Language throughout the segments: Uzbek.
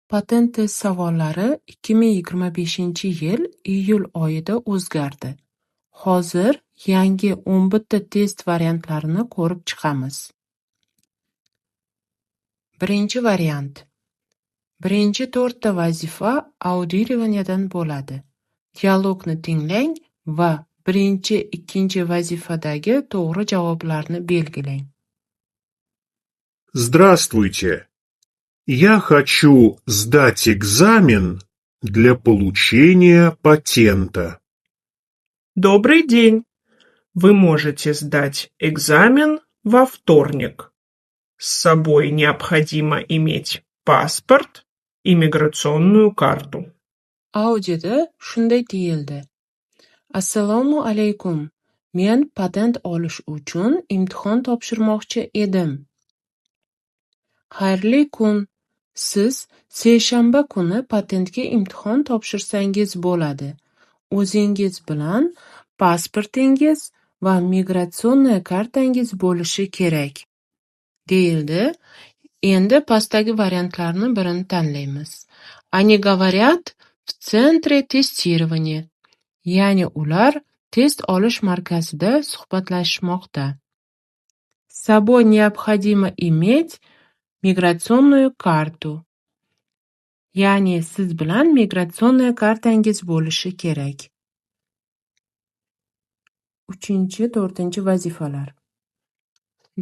Patent test savollari 2025-yil iyul oyida o'zgardi. Hozir yangi 11 ta test variantlarini ko'rib chiqamiz. Birinchi variant. Birinchi to'rtta vazifa audirованиядан bo'ladi. Dialogni tinglang va birinchi, ikkinchi vazifadagi to'g'ri javoblarni belgilang. Здравствуйте. Я хочу сдать экзамен для получения патента. Добрый день! Вы можете сдать экзамен во вторник. С собой необходимо иметь паспорт и миграционную карту. Audioda shunday deyildi: Assalomu alaykum. Men patent olish uchun imtihon topshirmoqchi edim. Xayrli kun. Siz seshanba kuni patentga imtihon topshirsangiz bo'ladi. O'zingiz bilan pasportingiz va миграционный kartangiz bo'lishi kerak, deyildi. Endi pastdagi variantlarni birini tanlaymiz. Они говорят в центре тестирования. Ya'ni ular test olish markazida suhbatlashishmoqda. С собой необходимо иметь миграционную карту. Ya'ni siz bilan миграционный kartangiz bo'lishi kerak. Uchinchi, to'rtinchi vazifalar.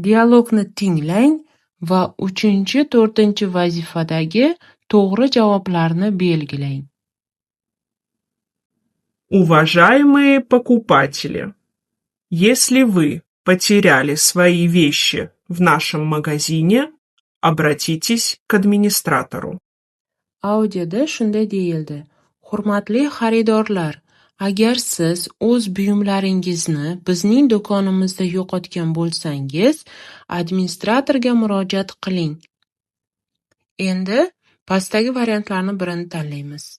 Dialogni tinglang va uchinchi, to'rtinchi vazifadagi to'g'ri javoblarni belgilang. Уважаемые покупатели, если вы потеряли свои вещи в нашем магазине, обратитесь к администратору. Audioda shunday deyildi: Hurmatli xaridorlar, agar siz o'z buyumlaringizni bizning do'konimizda yo'qotgan bo'lsangiz, administratorga murojaat qiling. Endi pastdagi variantlarni birini tanlaymiz.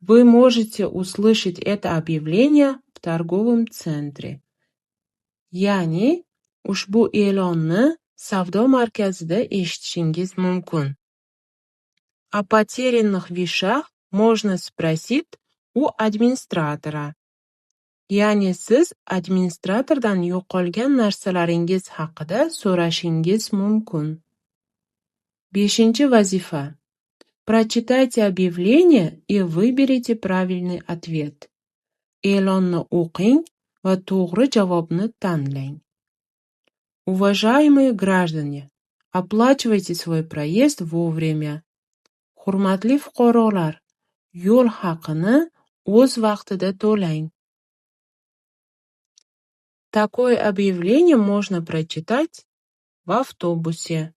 Вы можете услышать это объявление в торговом центре. Ya'ni ushbu e'lonni savdo markazida eshitishingiz mumkin. О потерянных вещах можно спросить у администратора. Ya'ni siz administratordan yo'qolgan narsalaringiz haqida so'rashingiz mumkin. Beshinchi vazifa. Прочитайте объявление и выберите правильный ответ. E'lonni o'qing va to'g'ri javobni tanlang. Уважаемые граждане, оплачивайте свой проезд вовремя. Hurmatli fuqarolar, yo'l haqini o'z vaqtida to'lang. Такое объявление можно прочитать в автобусе.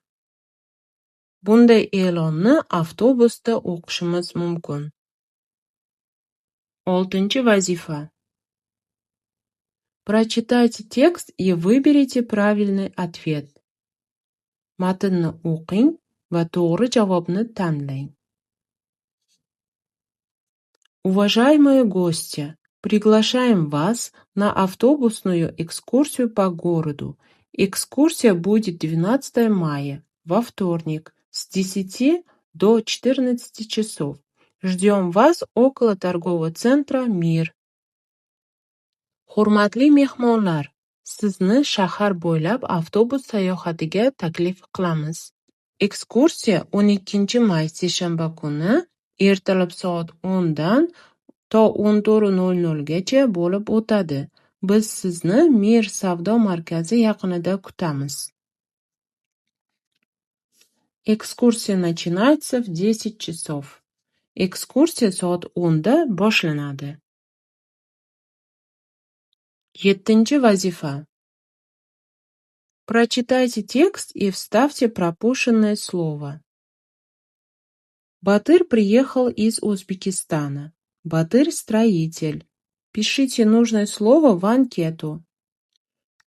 Bunday e'lonni avtobusda o'qishimiz mumkin. Oltinchi vazifa. Прочитайте текст и выберите правильный ответ. Matnni o'qing va to'g'ri javobni tanlang. Уважаемые гости, приглашаем вас на автобусную экскурсию по городу. Экскурсия будет 12 мая, во вторник, с 10 до 14 часов. Ждем вас около торгового центра «Мир». Hurmatli mehmonlar, sizni shahar bo'ylab avtobus sayohatiga taklif qilamiz. Ekskursiya 12-may seshanba kuni ertalab soat 10 dan to 14:00 gacha bo'lib o'tadi. Biz sizni Mir savdo markazi yaqinida kutamiz. Экскурсия начинается в 10 часов. Ekskursiya soat 10 da boshlanadi. Yettinchi vazifa. Прочитайте текст и вставьте пропущенное слово. Батыр приехал из Узбекистана. Батыр – строитель. Пишите нужное слово в анкету.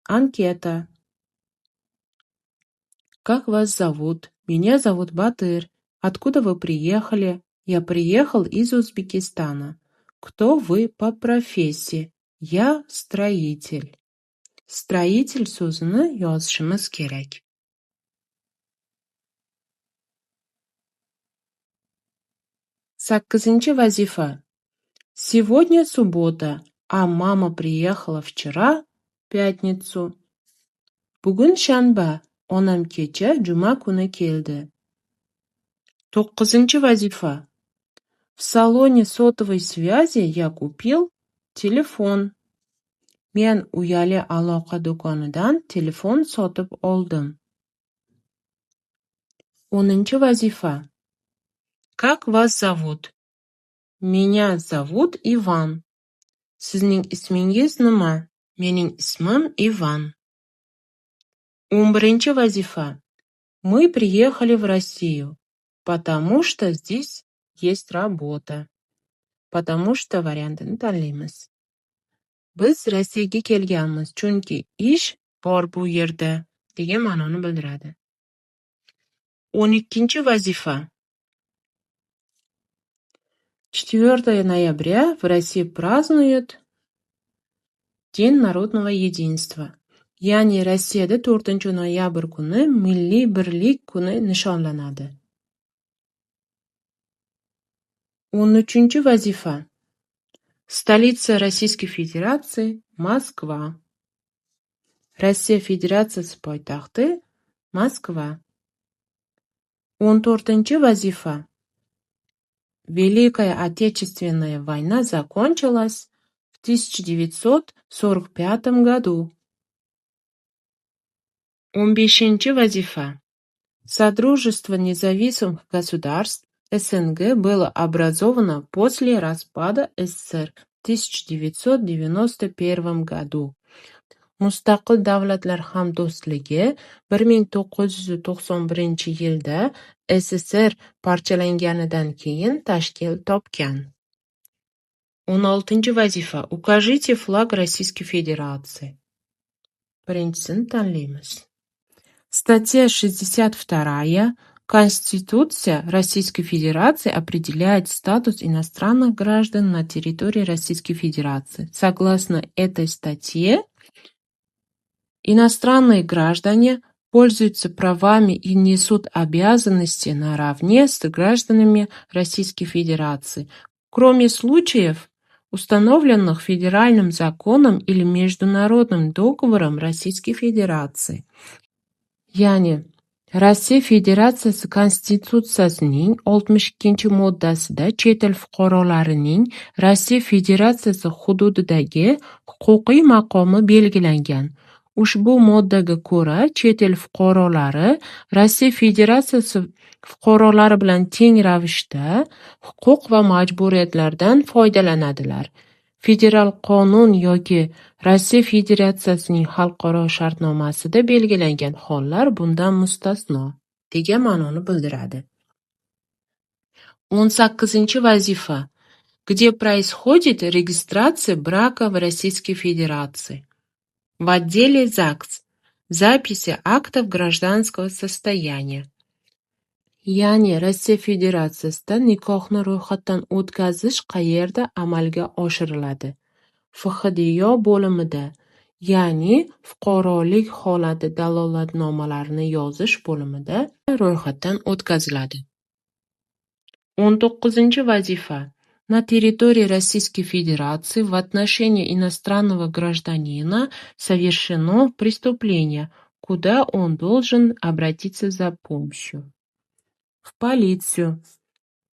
Анкета. Как вас зовут? Меня зовут Батыр. Откуда вы приехали? Я приехал из Узбекистана. Кто вы по профессии? Я строитель. Строитель so'zini yozishimiz kerak. Sakkizinchi vazifa. Сегодня суббота, а мама приехала вчера, в пятницу. Bugun shanba, onam kecha juma kuni keldi. To'qqizinchi vazifa. В салоне сотовой связи я купил телефон. Men uyali aloqa do'konidan telefon sotib oldim. 10- vazifa. Как вас зовут? Меня зовут Иван. Sizning ismingiz nima? Mening ismim Ivan. 11- vazifa. Мы приехали в Россию, потому что здесь есть работа. Потому что variantini tanlaymiz. Biz Rossiyaga kelganmiz, chunki ish bor bu yerda degan ma'noni bildiradi. 12- vazifa. 4 ноября в России празднуют День народного единства. Ya'ni Rossiyada 4-noyabr kuni Milliy birlik kuni nishonlanadi. 13- vazifa. Столица Российской Федерации Moskva. Rossiya Federatsiyasi poytaxti Moskva. 14- vazifa. Великая Отечественная война закончилась в 1945 году. 15- vazifa. Содружество независимых государств СНГ было образовано после распада СССР в 1991 году. Mustaqil davlatlar hamdo'stligi 1991-yilda SSSR parchalanganidan keyin tashkil topgan. 16-vazifa. Укажите флаг Российской Федерации. Birinchisini tanlaymiz. Статья 62 Конституция Российской Федерации определяет статус иностранных граждан на территории Российской Федерации. Согласно этой статье, иностранные граждане пользуются правами и несут обязанности наравне с гражданами Российской Федерации, кроме случаев, установленных федеральным законом или международным договором Российской Федерации. Ya'ni Rossiya Federatsiyasi Konstitutsiyasining 62-moddasida chet el fuqarolarining Rossiya Federatsiyasi hududidagi huquqiy maqomi belgilangan. Ushbu moddaga ko'ra, chet el fuqarolari Rossiya Federatsiyasi fuqarolari bilan teng ravishda huquq va majburiyatlardan foydalanadilar. Federal qonun yoki Rossiya Federatsiyasining xalqaro shartnomasida belgilangan hollar bundan mustasno, degan ma'noni bildiradi. 18-vazifa. Где происходит регистрация брака в Российской Федерации? В отделе ЗАГС. Записи актов гражданского состояния. Ya'ni Rossiya Federatsiyasida nikohni ro'yxatdan o'tkazish qayerda amalga oshiriladi? FHDYo bo'limida, ya'ni fuqarolik holati dalolatnomalarini yozish bo'limida ro'yxatdan o'tkaziladi. 19-vazifa. На территории Российской Федерации в отношении иностранного гражданина совершено преступление, куда он должен обратиться за помощью? В полицию.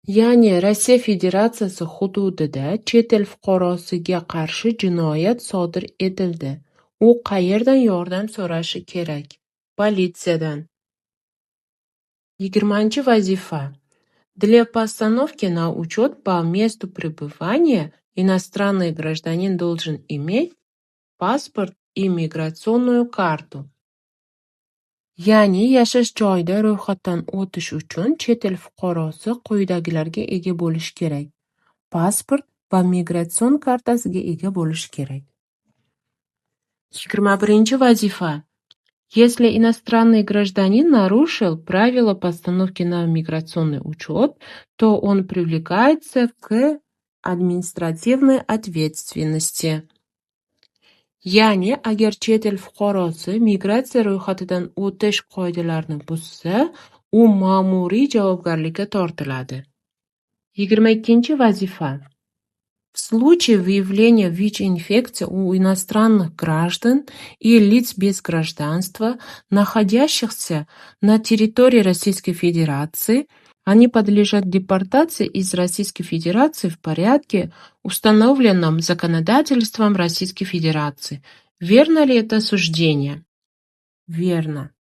Ya'ni Rossiya Federatsiyasi hududida chet el fuqarosiga qarshi jinoyat sodir etildi. U qayerdan yordam so'rashi kerak? Politsiyadan. 20-vazifa. Для постановки на учет по месту пребывания иностранный гражданин должен иметь паспорт и миграционную карту. Ya'ni yashash joyida ro'yxatdan o'tish uchun chet el fuqarosi quyidagilarga ega bo'lishi kerak: pasport va migratsion kartasiga ega bo'lishi kerak. 21-vazifa. Если иностранный гражданин нарушил правила постановки на миграционный учет, то он привлекается к административной ответственности. Ya'ni agar chet el fuqarosi migratsiya ro'yxatidan o'tish qoidalarini buzsa, u ma'muriy javobgarlikka tortiladi. 22-vazifa. В случае выявления ВИЧ-инфекции у иностранных граждан и лиц без гражданства, находящихся на территории Российской Федерации, они подлежат депортации из Российской Федерации в порядке, установленном законодательством Российской Федерации. Верно ли это суждение? Верно.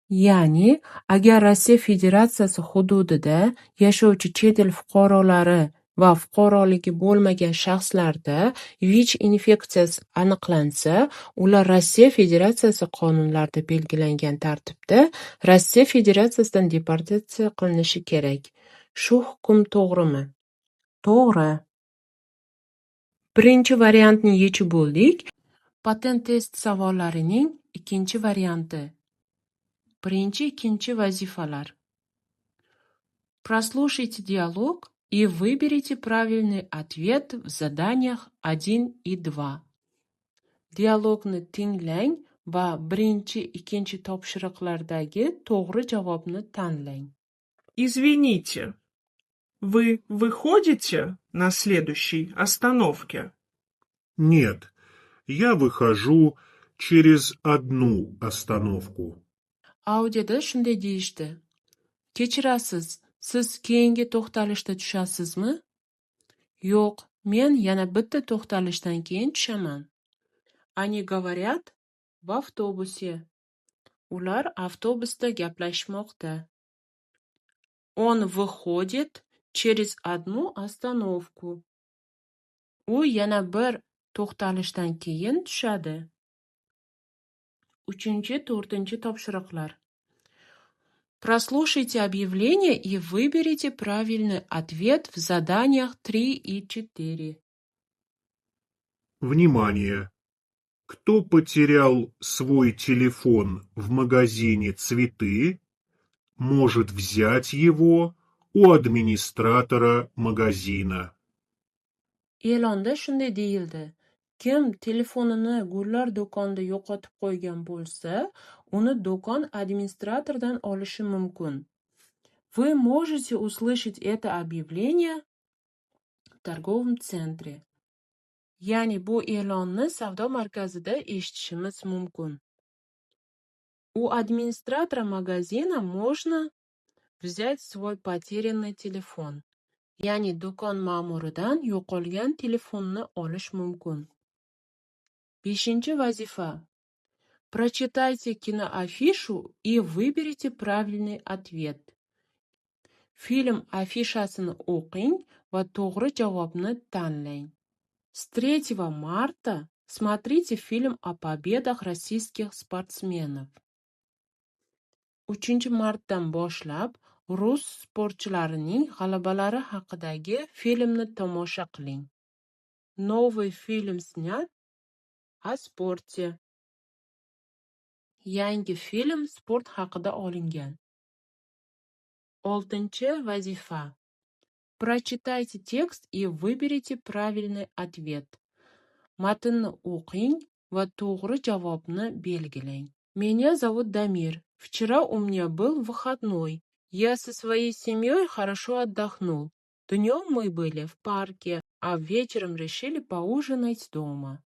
Ya'ni, agar Rossiya Federatsiyasi hududida yashovchi chet el fuqarolari va fuqaroligi bo'lmagan shaxslarda VICH infeksiyasi aniqlansa, ular Rossiya Federatsiyasi qonunlarida belgilangan tartibda Rossiya Federatsiyasidan deportatsiya qilinishi kerak. Shu hukm to'g'rimi? To'g'ri. Birinchi variantni yechib bo'ldik. Patent test savollarining ikkinchi varianti. Birinchi, ikkinchi vazifalar. Прослушайте диалог и выберите правильный ответ в заданиях 1 и 2. Dialogni tinglang va birinchi, ikkinchi topshiriqlardagi to'g'ri javobni tanlang. Извините, вы выходите на следующей остановке? Нет, я выхожу через одну остановку. Audioda shunday deyishdi: Kechirasiz, siz keyingi to'xtalishda tushasizmi? Yo'q, men yana bitta to'xtalishdan keyin tushaman. Они говорят в автобусе. Ular avtobusda gaplashmoqda. Он выходит через одну остановку. U yana bir to'xtalishdan keyin tushadi. Uchinchi, to'rtinchi topshiriqlar. Прослушайте объявление и выберите правильный ответ в заданиях 3 и 4. Внимание! Кто потерял свой телефон в магазине «Цветы», может взять его у администратора магазина. E'londa shunday deyildi: Kim telefonini gullar do'konida yo'qotib qo'ygan bo'lsa, uni do'kon administratoridan olishi mumkin. Вы можете услышать это объявление в торговом центре. Ya'ni bu e'lonni savdo markazida eshitishimiz mumkin. У администратора магазина можно взять свой потерянный телефон. Ya'ni do'kon ma'muridan yo'qolgan telefonni olish mumkin. Beshinchi vazifa. Прочитайте киноафишу и выберите правильный ответ. Film afishasini o'qing va to'g'ri javobni tanlang. С 3 марта смотрите фильм о победах российских спортсменов. 3-martdan boshlab rus sportchilarining g'alabalari haqidagi filmni tomosha qiling. Новый фильм снят о спорте. Yangi film sport haqida olingan. Oltinchi vazifa. Прочитайте текст и выберите правильный ответ. Matnni o'qing va to'g'ri javobni belgilang. Меня зовут Дамир. Вчера у меня был выходной. Я со своей семьей хорошо отдохнул. Днем мы были в парке, а вечером решили поужинать дома.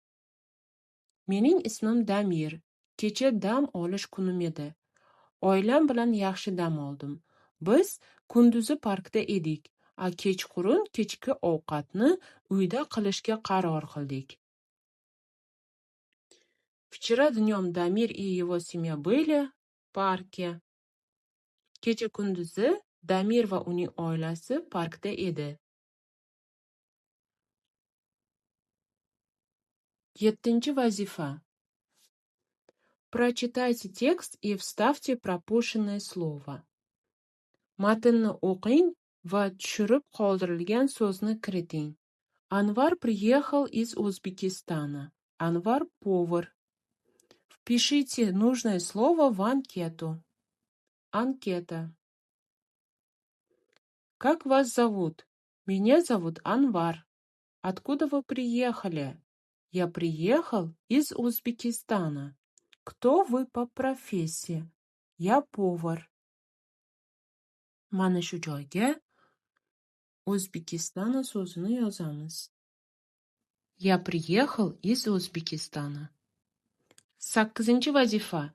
Mening ismim Damir. Kecha dam olish kunim edi. Oilam bilan yaxshi dam oldim. Biz kunduzi parkda edik, a kechqurun kechki ovqatni uyda qilishga qaror qildik. Вчера днем Дамир и его семья были в парке. Kecha kunduzi Damir va uning oilasi parkda edi. Yettinchi vazifa. Прочитайте текст и вставьте пропущенное слово. Matnni o'qing va tushirib qoldirilgan so'zni kiriting. Анвар приехал из Узбекистана. Анвар повар. Впишите нужное слово в анкету. Анкета. Как вас зовут? Меня зовут Анвар. Откуда вы приехали? Я приехал из Узбекистана. Кто вы по профессии? Я повар. Mana shu joyga Узбекистана so'zini yozamiz. Я приехал из Узбекистана. Sakkizinchi vazifa.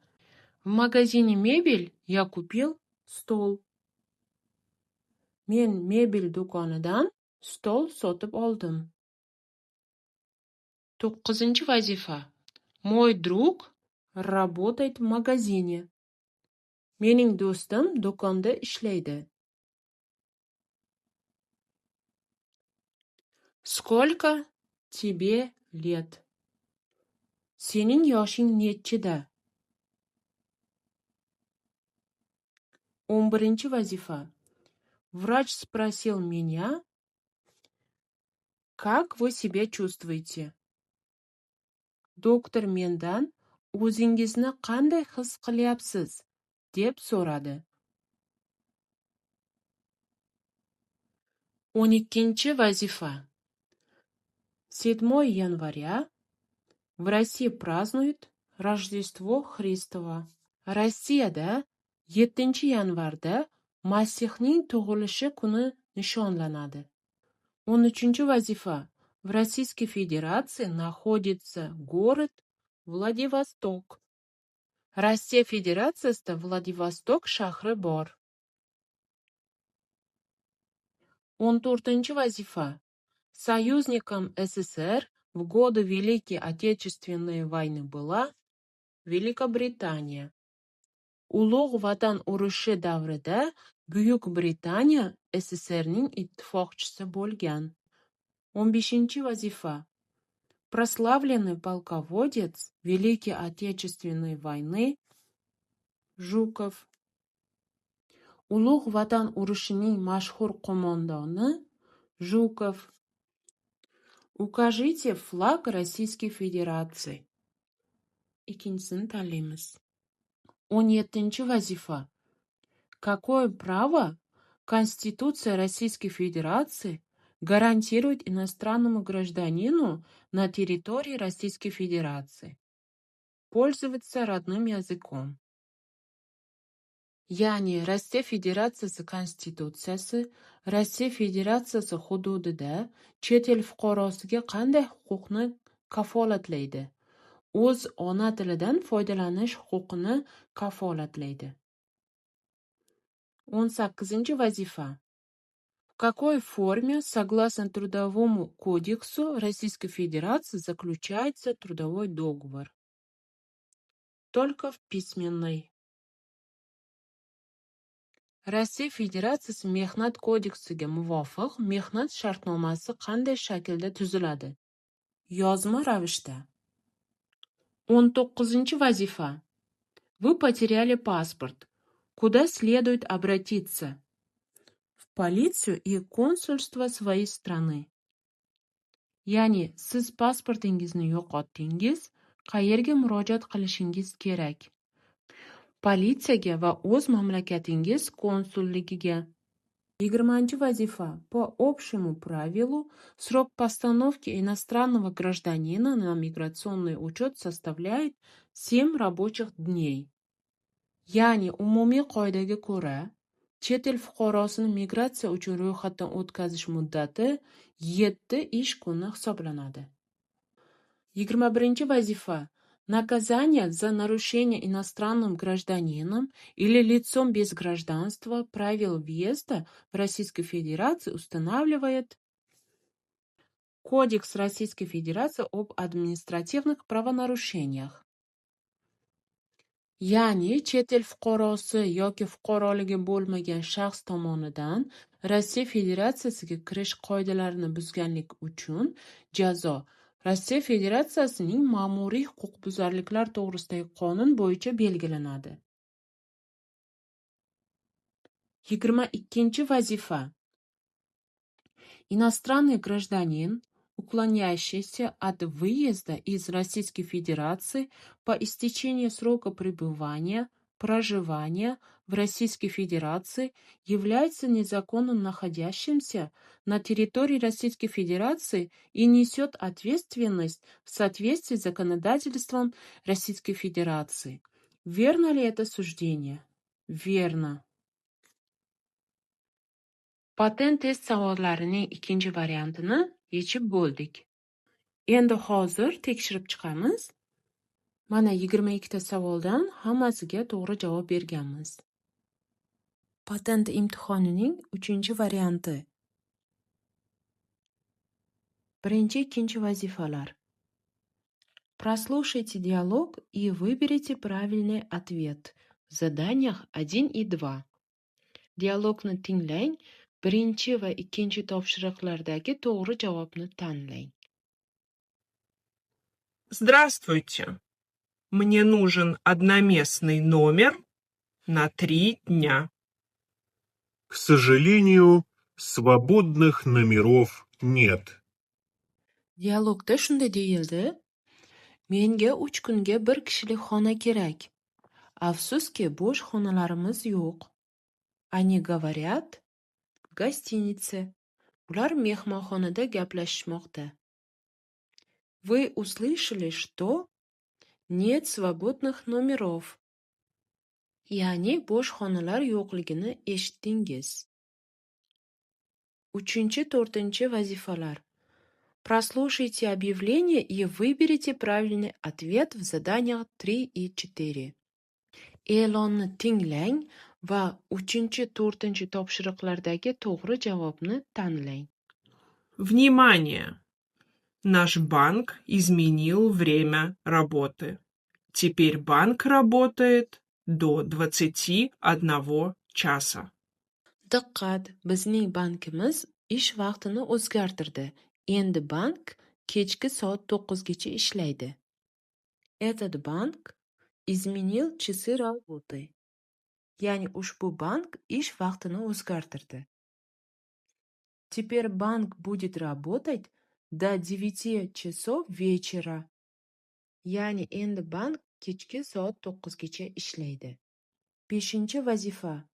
В магазине мебель я купил стол. Men mebel do'konidan stol sotib oldim. To'qqizinchi vazifa. Мой друг работает в магазине. Mening do'stim do'konda ishlaydi. Сколько тебе лет? Sening yoshing nechida? 11-vazifa. Врач спросил меня, как вы себя чувствуете? Doktor mendan o'zingizni qanday his qilyapsiz, deb so'radi. 12-vazifa. 7 января в России празднуют Рождество Христово. Rossiyada 7-yanvarda Masihning tug'ilishi kuni nishonlanadi. 13-vazifa. В Российской Федерации находится город Владивосток. Rossiya Federatsiyasida Vladivostok shahri bor. 14-vazifa. Союзником СССР в годы Великой Отечественной войны была Великобритания. Ulug' Vatan urushi davrida Buyuk Britaniya SSSRning ittifoqchisi bo'lgan. 15-vazifa. Прославленный полководец Великой Отечественной войны Жуков. Ulug' Vatan urushining mashhur qo'mondoni Жуков. Укажите флаг Российской Федерации. Ikkinchisini tanlaymiz. 17-vazifa. Какое право Конституция Российской Федерации гарантирует иностранному гражданину на территории Российской Федерации пользоваться родным языком? Ya'ni Rossiya Federatsiyasi Konstitutsiyasi Rossiya Federatsiyasi hududida chet el fuqarosiga qanday huquqni kafolatlaydi? O'z ona tilidan foydalanish huquqini kafolatlaydi. 18-vazifa. В какой форме, согласно Трудовому кодексу Российской Федерации, заключается трудовой договор? Только в письменной. Rossiya Federatsiyasi Mehnat kodeksiga muvofiq mehnat shartnomasi qanday shaklda tuziladi? Yozma ravishda. 19-vazifa. Вы потеряли паспорт. Куда следует обратиться? В полицию и консульство своей страны. Ya'ni siz pasportingizni yo'qotdingiz, qayerga murojaat qilishingiz kerak? Politsiyaga va o'z mamlakatingiz konsulligiga. 20-vazifa. По общему правилу, срок постановки иностранного гражданина на миграционный учет составляет 7 рабочих дней. Ya'ni umumiy qoidaga ko'ra, chet el fuqarosini migratsiya uchun ro'yxatdan o'tkazish muddati 7 ish kuni hisoblanadi. 21-vazifa. Наказание за нарушение иностранным гражданином или лицом без гражданства правил въезда в Российскую Федерацию устанавливает Кодекс Российской Федерации об административных правонарушениях. Ya'ni chet el fuqarosi yoki fuqaroligi bo'lmagan shaxs tomonidan Rossiya Federatsiyasiga kirish qoidalarini buzganlik uchun jazo Rossiya Federatsiyasining Ma'muriy huquqbuzarliklar to'g'risidagi qonun bo'yicha belgilanadi. 22-vazifa. Иностранный гражданин, уклоняющийся от выезда из Российской Федерации по истечении срока пребывания, проживания в Российской Федерации, является незаконно находящимся на территории Российской Федерации и несет ответственность в соответствии с законодательством Российской Федерации. Верно ли это суждение? Верно. Patent test savollarining ikkinchi variantini yechib bo'ldik. Endi hozir tekshirib chiqamiz. Mana 22 ta savoldan hammasiga to'g'ri javob berganmiz. Patent imtihonining uchinchi varianti. Birinchi, ikkinchi vazifalar. Прослушайте диалог и выберите правильный ответ в заданиях 1 и 2. Dialogni tinglang, birinchi va ikkinchi topshiriqlardagi to'g'ri javobni tanlang. Здравствуйте. Мне нужен одноместный номер на 3 дня. К сожалению, свободных номеров нет. Dialogda shunday deyildi: Menga 3 kunga bir kishilik xona kerak. Afsuski, bo'sh xonalarimiz yo'q. Они говорят в гостинице. Ular mehmonxonada gaplashishmoqda. Вы услышали, что нет свободных номеров. Ya'ni bo'sh xonalar yo'qligini eshitdingiz. Uchinchi, to'rtinchi vazifalar. Прослушайте объявление и выберите правильный ответ в заданиях 3 и 4. E'lonni tinglang va uchinchi, to'rtinchi topshiriqlardagi to'g'ri javobni tanlang. Внимание! Наш банк изменил время работы. Теперь банк работает до 21 часа. Diqqat! Bizning bankimiz ish vaqtini o'zgartirdi. Endi bank kechki soat 9 gacha ishlaydi. Этот банк изменил часы работы. Ya'ni ushbu bank ish vaqtini o'zgartirdi. Теперь банк будет работать до 9 часов вечера. Ya'ni endi bank kechki soat 9 gacha ishlaydi. Beshinchi vazifa.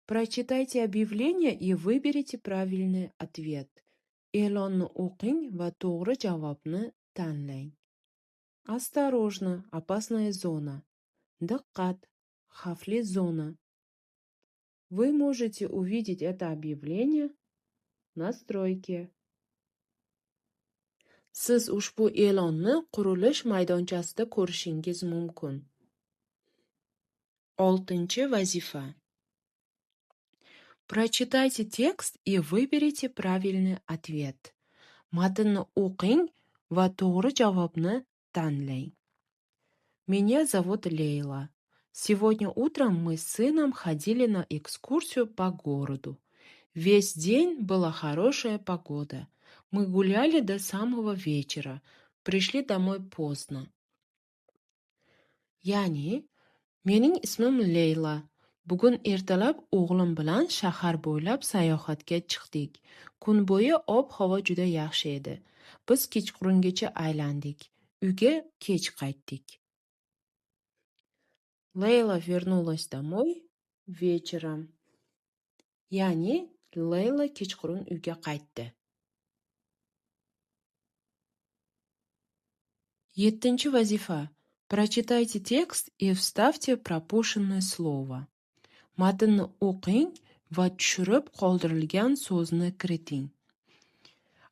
Прочитайте объявление и выберите правильный ответ. E'lonni o'qing va to'g'ri javobni tanlang. Осторожно, опасная зона. Diqqat, xavfli zona. Вы можете увидеть это объявление на стройке. Siz ushbu e'lonni qurilish maydonchasida ko'rishingiz mumkin. Oltinchi vazifa. Прочитайте текст и выберите правильный ответ. Matnni o'qing va to'g'ri javobni tanlang. Меня зовут Лейла. Сегодня утром мы с сыном ходили на экскурсию по городу. Весь день была хорошая погода. Мы гуляли до самого вечера, пришли домой поздно. Ya'ni, mening ismim Leyla. Bugun ertalab o'g'lim bilan shahar bo'ylab sayohatga chiqdik. Kun bo'yi ob-havo juda yaxshi edi. Biz kechqurungacha aylandik. Uyga kech qaytdik. Лейла вернулась домой вечером. Ya'ni Leyla kechqurun uyga qaytdi. Yettinchi vazifa. Прочитайте текст и вставьте пропущенное слово. Matnni o'qing va tushirib qoldirilgan so'zni kiriting.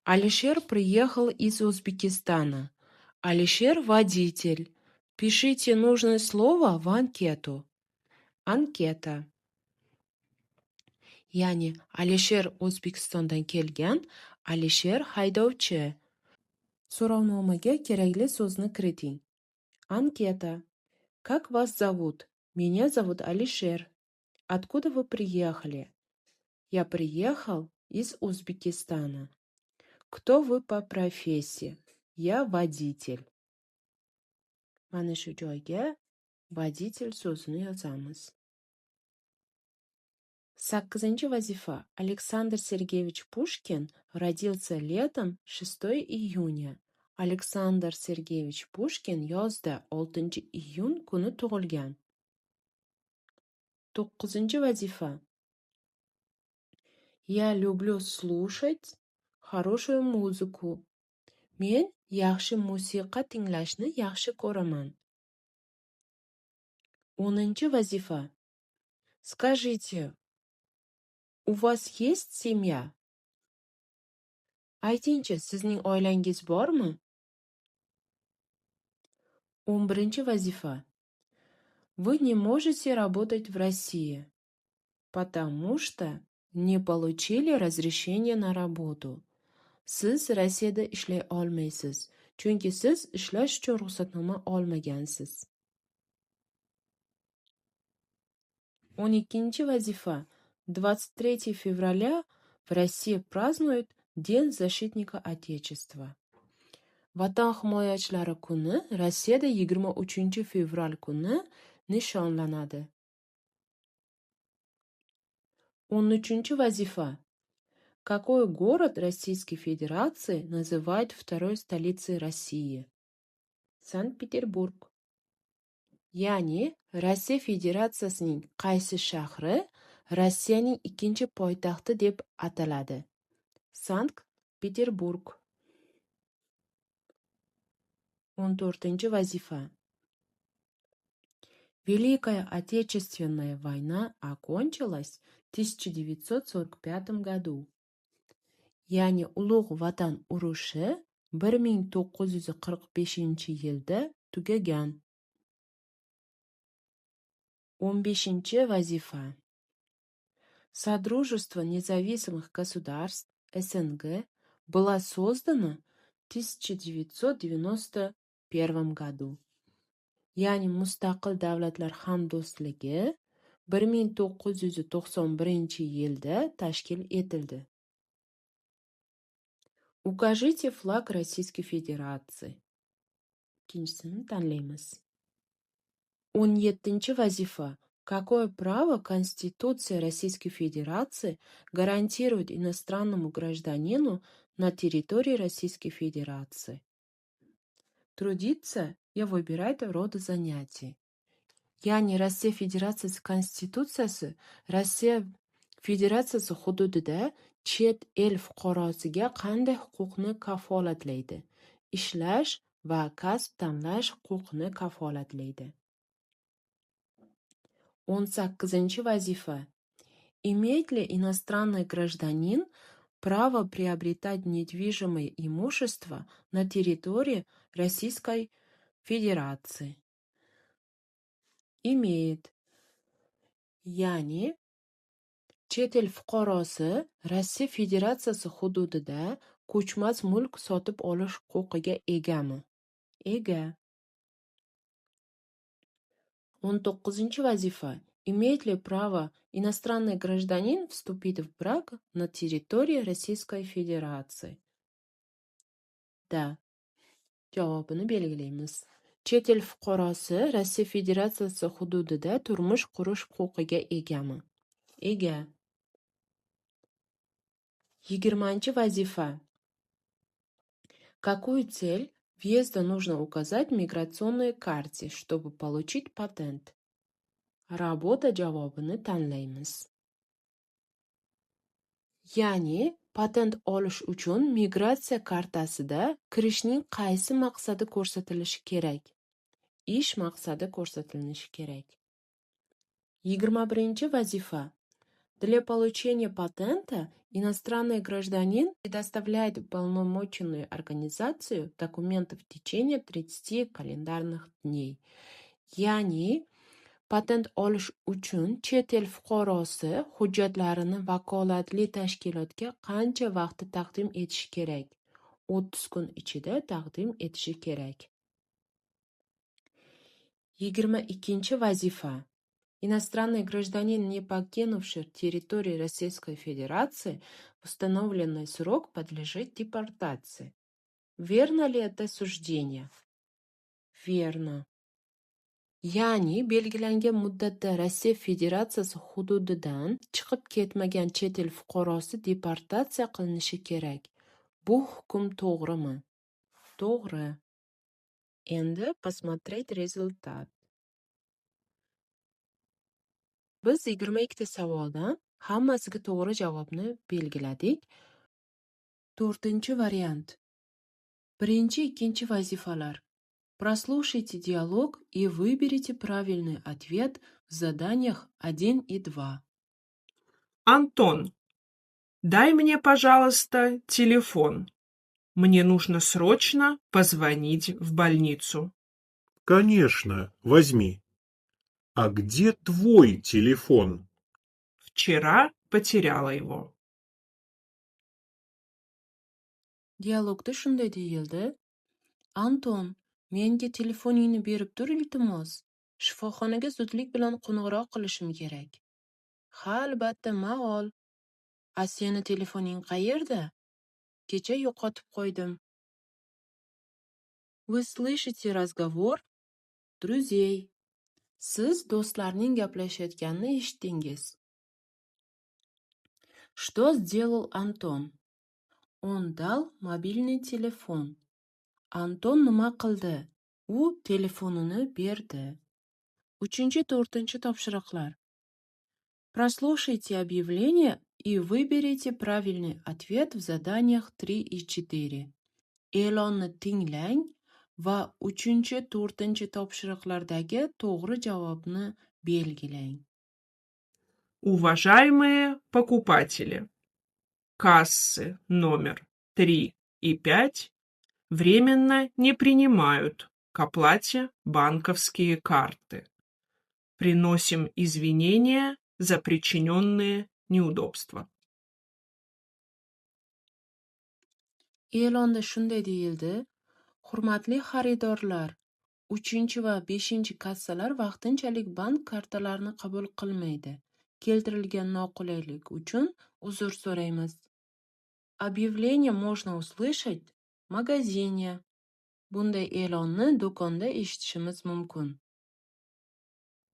Алишер приехал из Узбекистана. Алишер – водитель. Впишите нужное слово в анкету. Анкета. Ya'ni Alisher O'zbekistondan kelgan, Alisher haydovchi. So'rovnomaga kerakli so'zni kiriting. Анкета. Как вас зовут? Меня зовут Алишер. Откуда вы приехали? Я приехал из Узбекистана. Кто вы по профессии? Я водитель. Mana shu joyga водитель so'zini yozamiz. Sakkizinchi vazifa. Александр Сергеевич Пушкин родился летом 6 июня. Aleksandr Sergeyevich Pushkin yozda 6 iyun kuni tug'ilgan. To'qqizinchi vazifa. Я люблю слушать хорошую музыку. Men yaxshi musiqa tinglashni yaxshi ko'raman. 10-vazifa. Скажите, У вас есть семья? Aytingchi, sizning oilangiz bormi? 11-vazifa. Вы не можете работать в России, потому что не получили разрешение на работу. Siz Rossiyada ishlay olmaysiz, chunki siz ishlash uchun ruxsatnoma olmagansiz. 12-vazifa. 23 февраля в России празднуют День защитника Отечества. Vatan himoyachilari kuni Rossiyada 23-fevral kuni nishonlanadi. 13-vazifa. Какой город Российской Федерации называют второй столицей России? Санкт-Петербург. Ya'ni Rossiya Federatsiyasining qaysi shahri Rossiyaning ikkinchi poytaxti deb ataladi? Sankt-Peterburg. 14-vazifa. Великая Отечественная война окончилась в 1945 году. Ya'ni Ulug' Vatan urushi 1945-yilda tugagan. 15-vazifa. Содружество независимых государств СНГ было создано в 1991 году. Ya'ni Mustaqil davlatlar hamdo'stligi 1991-yilda tashkil etildi. Укажите флаг Российской Федерации. Ikkinchisini tanlaymiz. 17-vazifa. Какое право Конституция Российской Федерации гарантирует иностранному гражданину на территории Российской Федерации? Трудиться и выбирать род занятий. Ya'ni Rossiya Federatsiyasi Konstitutsiyasi Rossiya Federatsiyasi hududida chet el fuqarosiga qanday huquqni kafolatlaydi? Ishlash va kasb tanlash huquqini kafolatlaydi. 18-vazifa. Имеет ли иностранный гражданин право приобретать недвижимое имущество на территории Российской Федерации? Имеет. Ya'ni chet el fuqarosi Rossiya Federatsiyasi hududida ko'chmas mulk sotib olish huquqiga egami? Ega. 19-vazifa. Имеет ли право иностранный гражданин вступить в брак на территории Российской Федерации? Да. Javobini belgilaymiz. Chet el fuqarosi Rossiya Federatsiyasi hududida turmush qurish huquqiga egami? Ega. 20-vazifa. Какую цель въезда нужно указать в миграционной карте, чтобы получить патент? Работа javobini tanlaymiz. Ya'ni patent olish uchun migratsiya kartasida kirishning qaysi maqsadi ko'rsatilishi kerak? Ish maqsadi ko'rsatilishi kerak. 21-vazifa. Для получения патента иностранный гражданин предоставляет уполномоченную организацию документы в течение 30 календарных дней. Ya'ni patent olish uchun chet el fuqarosi hujjatlarini vakolatli tashkilotga qancha vaqtda taqdim etishi kerak? 30 kun ichida taqdim etishi kerak. 22-vazifa. Иностранный гражданин, не покинувший территорию Российской Федерации в установленный срок, подлежит депортации. Верно ли это суждение? Верно. Ya'ni belgilangan muddatda Rossiya Federatsiyasi hududidan chiqib ketmagan chet el fuqarosi deportatsiya qilinishi kerak. Bu hukm to'g'rimi? To'g'ri. Endi посмотреть результат. Biz 22 ta savoldan hammasiga to'g'ri javobni belgiladik. 4-variant. Birinchi, ikkinchi vazifalar. Прослушайте диалог и выберите правильный ответ в заданиях 1 и 2. Антон, Дай мне, пожалуйста, телефон. Мне нужно срочно позвонить в больницу. Конечно, возьми. А где твой телефон? Вчера потеряла его. Dialogda shunday deyildi: Anton, menga telefoningni berib tur, iltimos. Shifoxonaga zudlik bilan qo'ng'iroq qilishim kerak. Ha, albatta, ma ol. A seni telefoning qayerda? Kecha yo'qotib qo'ydim. Вы слышите разговор друзей. Siz do'stlarning gaplashayotganini eshitdingiz. Что сделал Антон? Он дал мобильный телефон. Anton nima qildi? U telefonini berdi. Uchinchi, to'rtinchi topshiriqlar. Прослушайте объявление и выберите правильный ответ в заданиях 3 и 4. E'lonni tinglang va uchinchi, to'rtinchi topshiriqlardagi to'g'ri javobni belgilang. Уважаемые покупатели, кассы номер 3 и 5 временно не принимают к оплате банковские карты. Приносим извинения за причиненные неудобства. E'londa shunday deyildi: Hurmatli xaridorlar, 3 va 5 kassalar vaqtinchalik bank kartalarini qabul qilmaydi. Keltirilgan noqulaylik uchun uzr so'raymiz. Объявление можно услышать в магазине. Bunday e'lonni do'konda eshitishimiz mumkin.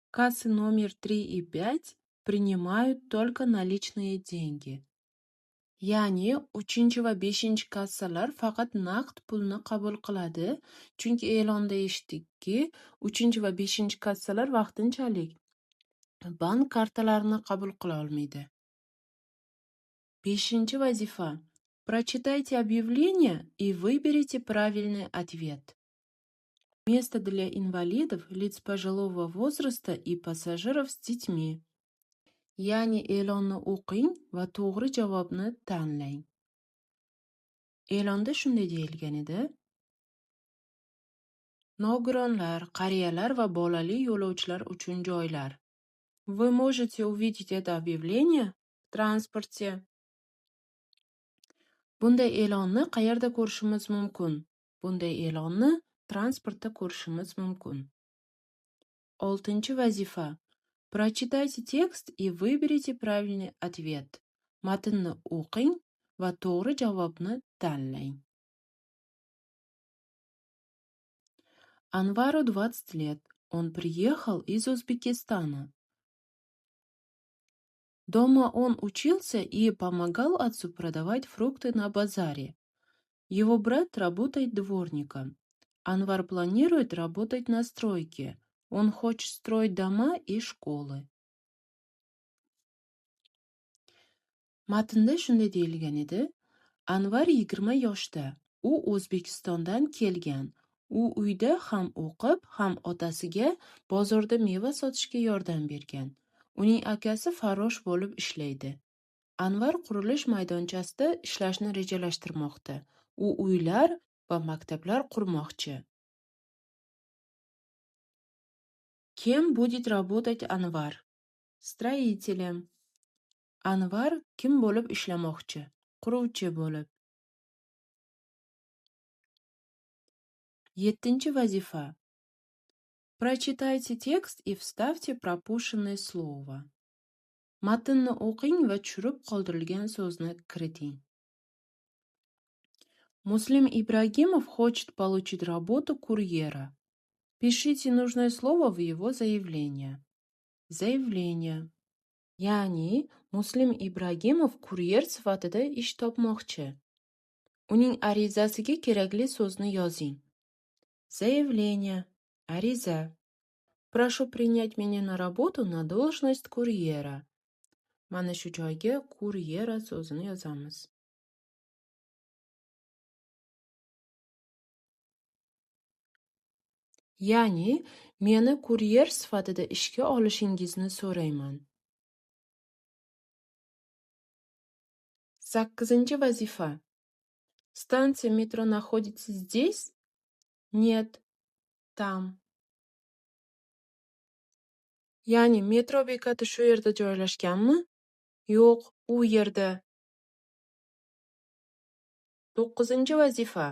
Кассы номер 3 и 5 принимают только наличные деньги. Ya'ni 3 va 5 kassalar faqat naqd pulni qabul qiladi, chunki e'londa eshitdikki, 3 va 5 kassalar vaqtinchalik bank kartalarini qabul qila olmaydi. 5 vazifa. Прочитайте объявление и выберите правильный ответ. Место для инвалидов, лиц пожилого возраста и пассажиров с детьми. Ya'ni e'lonni o'qing va to'g'ri javobni tanlang. E'londa shunday deyilgan edi: Nogironlar, qariyalar va bolali yo'lovchilar uchun joylar. Вы можете увидеть это объявление в транспорте. Bunday e'lonni qayerda ko'rishimiz mumkin? Bunday e'lonni transportda ko'rishimiz mumkin. 6 vazifa. Прочитайте текст и выберите правильный ответ. Matnni o'qing va to'g'ri javobni tanlang. Анвару 20 лет. Он приехал из Узбекистана. Дома он учился и помогал отцу продавать фрукты на базаре. Его брат работает дворником. Анвар планирует работать на стройке. Он хочет строить дома и школы. Matnda shunday deyilgan edi: Anvar 20 yoshda. U O'zbekistondan kelgan. U uyda ham o'qib, ham otasiga bozorda meva sotishga yordam bergan. Uning akasi farrosh bo'lib ishlaydi. Anvar qurilish maydonchasida ishlashni rejalashtirmoqda. U uylar va maktablar qurmoqchi. Кем будет работать Анвар? Строителем. Anvar kim bo'lib ishlamoqchi? Quruvchi bo'lib. 7 vazifa. Прочитайте текст и вставьте пропущенное слово. Matnni o'qing va tushirib qoldirilgan so'zni kiriting. Муслим Ибрагимов хочет получить работу курьера. Пишите нужное слово в его заявление. Заявление. Ya'ni Muslim Ibragimov kuryer sifatida ish topmoqchi. Uning arizasiga kerakli so'zni yozing. Заявление. Ариза. Прошу принять меня на работу на должность курьера. Mana shu joyga курьера so'zini yozamiz. Ya'ni meni kuryer sifatida ishga olishingizni so'rayman. Sakkizinchi vazifa. Станция метро находится здесь? Нет, там. Ya'ni metro bekati shu yerda joylashganmi? Yo'q, u yerda. To'qqizinchi vazifa.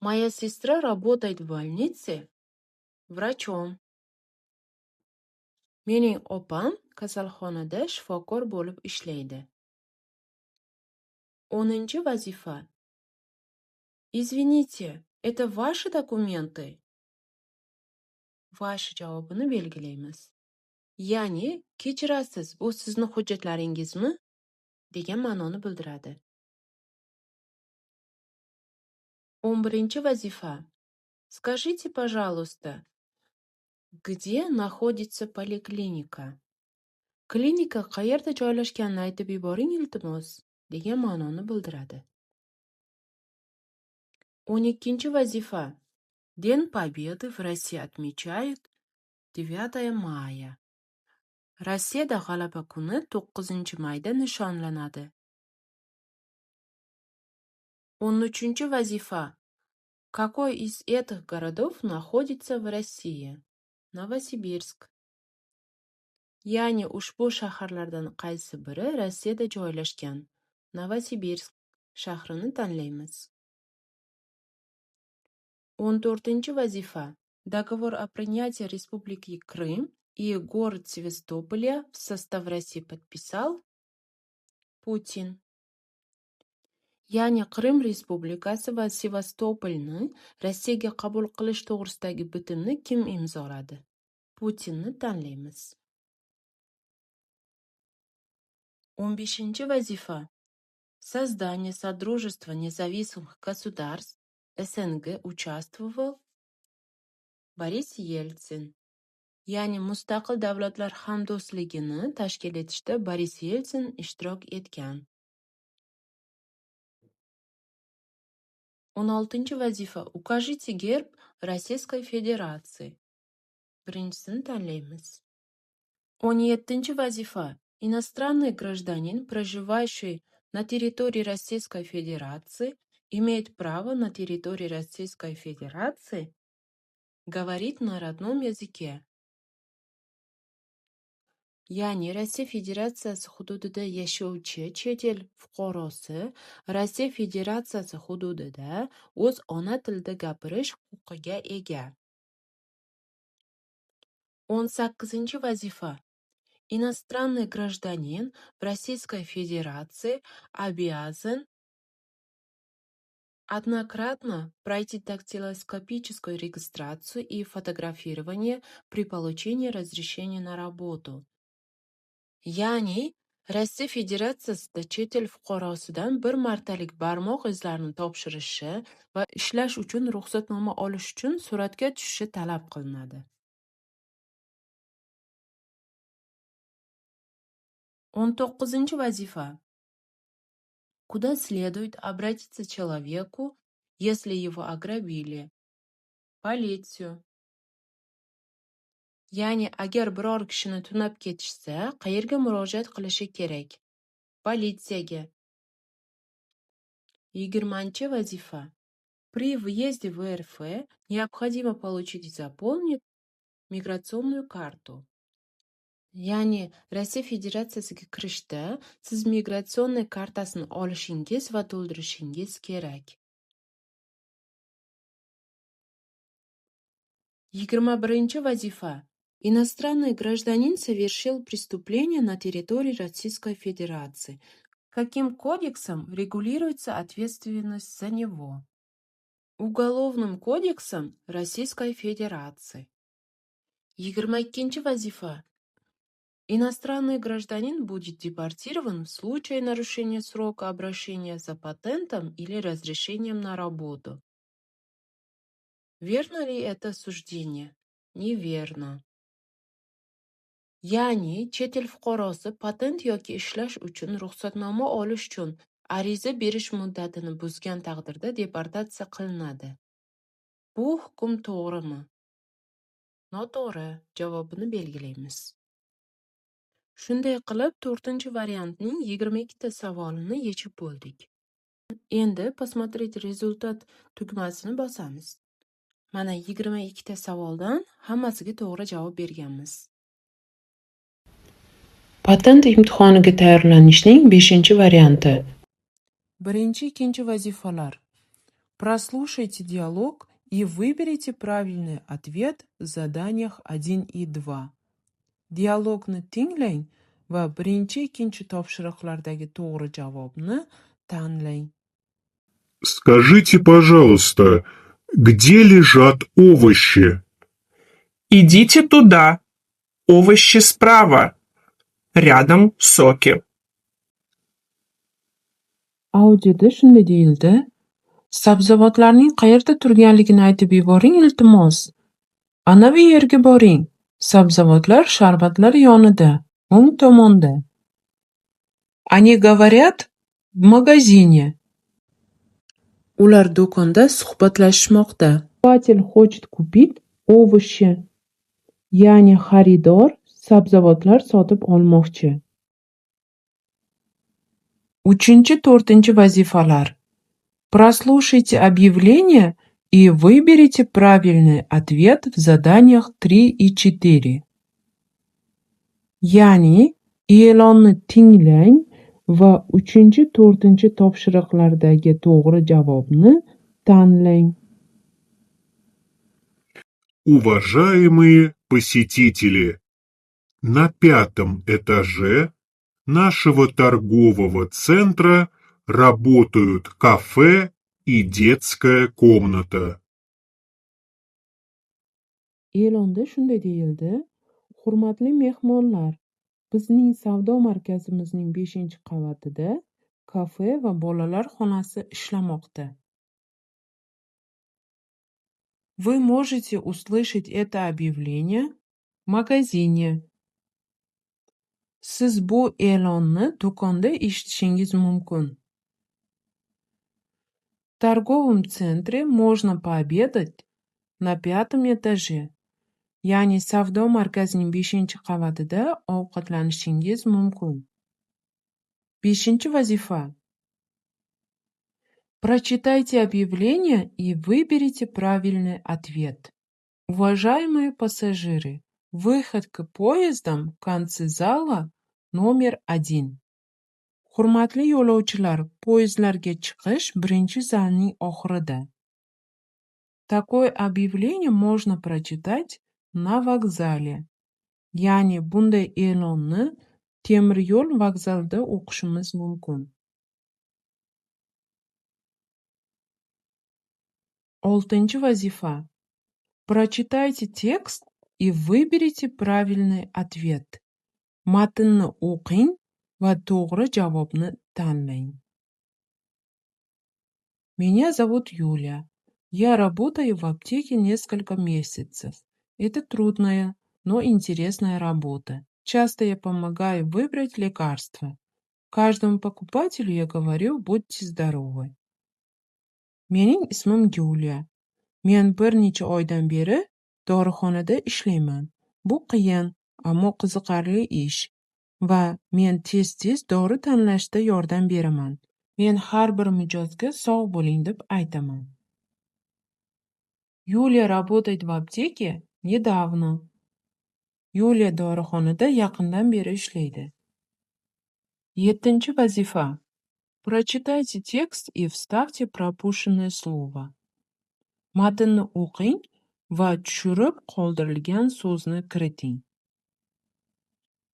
Моя сестра работает в больнице врачом. Mening opam kasalxonada shifokor bo'lib ishlaydi. 10- vazifa. Извините, это ваши документы? Ваши javobini belgilaymiz. Ya'ni, kechirasiz, bu sizni hujjatlaringizmi? Degan ma'noni bildiradi. 11- vazifa. Скажите, пожалуйста, где находится поликлиника? Klinika qayerda joylashganini aytib yuboring, iltimos, degan ma'noni bildiradi. 12- vazifa. День Победы в России отмечают 9 мая. Rossiyada G'alaba kuni 9-mayda nishonlanadi. 13- vazifa. Какой из этих городов находится в России? Novosibirsk. Ya'ni ushbu shaharlardan qaysi biri Rossiyada joylashgan? Novosibirsk shahrini tanlaymiz. 14- vazifa. Договор о принятии Республики Крым и город Севастополя в состав России подписал Путин. Ya'ni Qrim Respublikasi va Sevastopolni Rossiyaga qabul qilish to'g'risidagi bitimni kim imzoladi? Putinni tanlaymiz. 15- vazifa. Создание Содружества независимых государств СНГ участвовал Борис Yeltsin. Ya'ni Mustaqil davlatlar hamdo'stligini tashkil etishda Boris Yeltsin ishtirok etgan. 16- vazifa. Укажите герб Российской Федерации. Birinchisini tanlaymiz. 17- vazifa. Иностранный гражданин, проживающий на территории Российской Федерации, имеет право на территории Российской Федерации говорить на родном языке. Ya'ni Rossiya Federatsiyasi hududida yashovchi chet el fuqarosi Rossiya Federatsiyasi hududida o'z ona tilida gapirish huquqiga ega. 18- vazifa. Иностранный гражданин в Российской Федерации обязан однократно пройти дактилоскопическую регистрацию и фотографирование при получении разрешения на работу. Ya'ni Rossiya Federatsiyasida chet el fuqarosidan bir martalik barmoq izlarini topshirishi va ishlash uchun ruxsatnoma olish uchun suratga tushishi talab qilinadi. 19- vazifa. Куда следует обратиться человеку, если его ограбили? Полицию. Ya'ni agar biror kishini tunab ketishsa, qayerga murojaat qilishi kerak? Politsiyaga. 20- vazifa. При въезде в РФ необходимо получить и заполнить миграционную карту. Ya'ni Rossiya Federatsiyasiga kirishda siz migratsion kartasini olishingiz va to'ldirishingiz kerak. 21- vazifa. Иностранный гражданин совершил преступление на территории Российской Федерации. Каким кодексом регулируется ответственность за него? Уголовным кодексом Российской Федерации. 22- vazifa. Иностранный гражданин будет депортирован в случае нарушения срока обращения за патентом или разрешением на работу. Верно ли это суждение? Неверно. Ya'ni chet el fuqarosi patent yoki ishlash uchun ruxsatnoma olish uchun ariza berish muddatini buzgan taqdirda deportatsiya qilinadi. Bu hukm to'g'rimi? Noto'g'ri javobini belgilaymiz. Shunday qilib, to'rtinchi variantning 22 ta savolini yechib bo'ldik. Endi "Посмотреть результат" tugmasini bosamiz. Mana, 22 ta savoldan hammasiga to'g'ri javob berganmiz. Patent imtihoniga tayyorlanishning 5-varianti. Birinchi, ikkinchi vazifalar. Прослушайте диалог и выберите правильный ответ в заданиях 1 и 2. Dialogni tinglang va birinchi, ikkinchi topshiriqlardagi to'g'ri javobni tanlang. Скажите, пожалуйста, где лежат овощи? Идите туда. Овощи справа. Рядом соки. Audioda shunday deyildi: Sabzavotlarning qayerda turganligini aytib yuboring, iltimos. Anavi yerga boring. Sabzavotlar sharbatlar yonida, o'ng tomonda. Они говорят в магазине. Ular do'konda suhbatlashishmoqda. Покупатель хочет купить овощи. Ya'ni xaridor sabzavotlar sotib olmoqchi. Uchinchi, to'rtinchi vazifalar. Прослушайте объявление и выберите правильный ответ в заданиях 3 и 4. Ya'ni e'lonni tinglang va uchinchi, to'rtinchi topshiriqlardagi to'g'ri javobni tanlang. Уважаемые посетители, на пятом этаже нашего торгового центра работают кафе и детская комната. E'londa shunday deyildi: Hurmatli mehmonlar, bizning savdo markazimizning 5-qavatida kafe va bolalar xonasi ishlamoqda. Вы можете услышать это объявление в магазине. Siz bu e'lonni do'konda eshitishingiz mumkin. В торговом центре можно пообедать на пятом этаже. Ya'ni savdo markazining 5-qavatida ovqatlanishingiz mumkin. 5-vazifa. Прочитайте объявление и выберите правильный ответ. Уважаемые пассажиры, выход к поездам в конце зала номер 1. Hurmatli yo'lovchilar, poyezdlarga chiqish birinchi zalning oxirida. Такое объявление можно прочитать на вокзале. Ya'ni bunday e'lonni temir yo'l vokzalida o'qishimiz mumkin. 6-vazifa. Прочитайте текст и выберите правильный ответ. Matnni o'qing va to'g'ri javobni tanlang. Меня зовут Юля. Я работаю в аптеке несколько месяцев. Это трудная, но интересная работа. Часто я помогаю выбрать лекарства. Каждому покупателю я говорю: "Будьте здоровы". Mening ismim Yuliya. Men bir necha oydan beri dorixonada ishlayman. Bu qiyin, ammo qiziqarli ish va men tez-tez dori tanlashda yordam beraman. Men har bir mijozga sog' bo'ling deb aytaman. Юлия работает в аптеке недавно. Yuliya dorixonada yaqindan beri ishlaydi. 7-vazifa. Прочитайте текст и вставьте пропущенное слово. Matnni o'qing va tushirib qoldirilgan so'zni kiriting.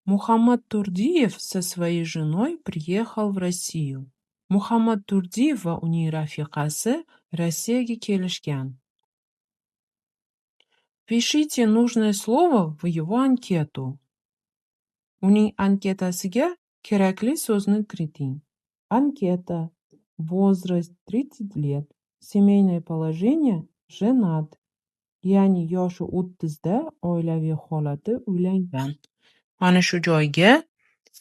Мухаммад Турдиев со своей женой приехал в Россию. Muhammad Turdiyev va uning rafiqasi Rossiyaga kelishgan. Впишите нужное слово в его анкету. Uning anketasiga kerakli so'zni kiriting. Анкета. Возраст 30 лет. Семейное положение женат. Ya'ni yoshi 30 da, oilaviy holati uylangan. Mana shu joyga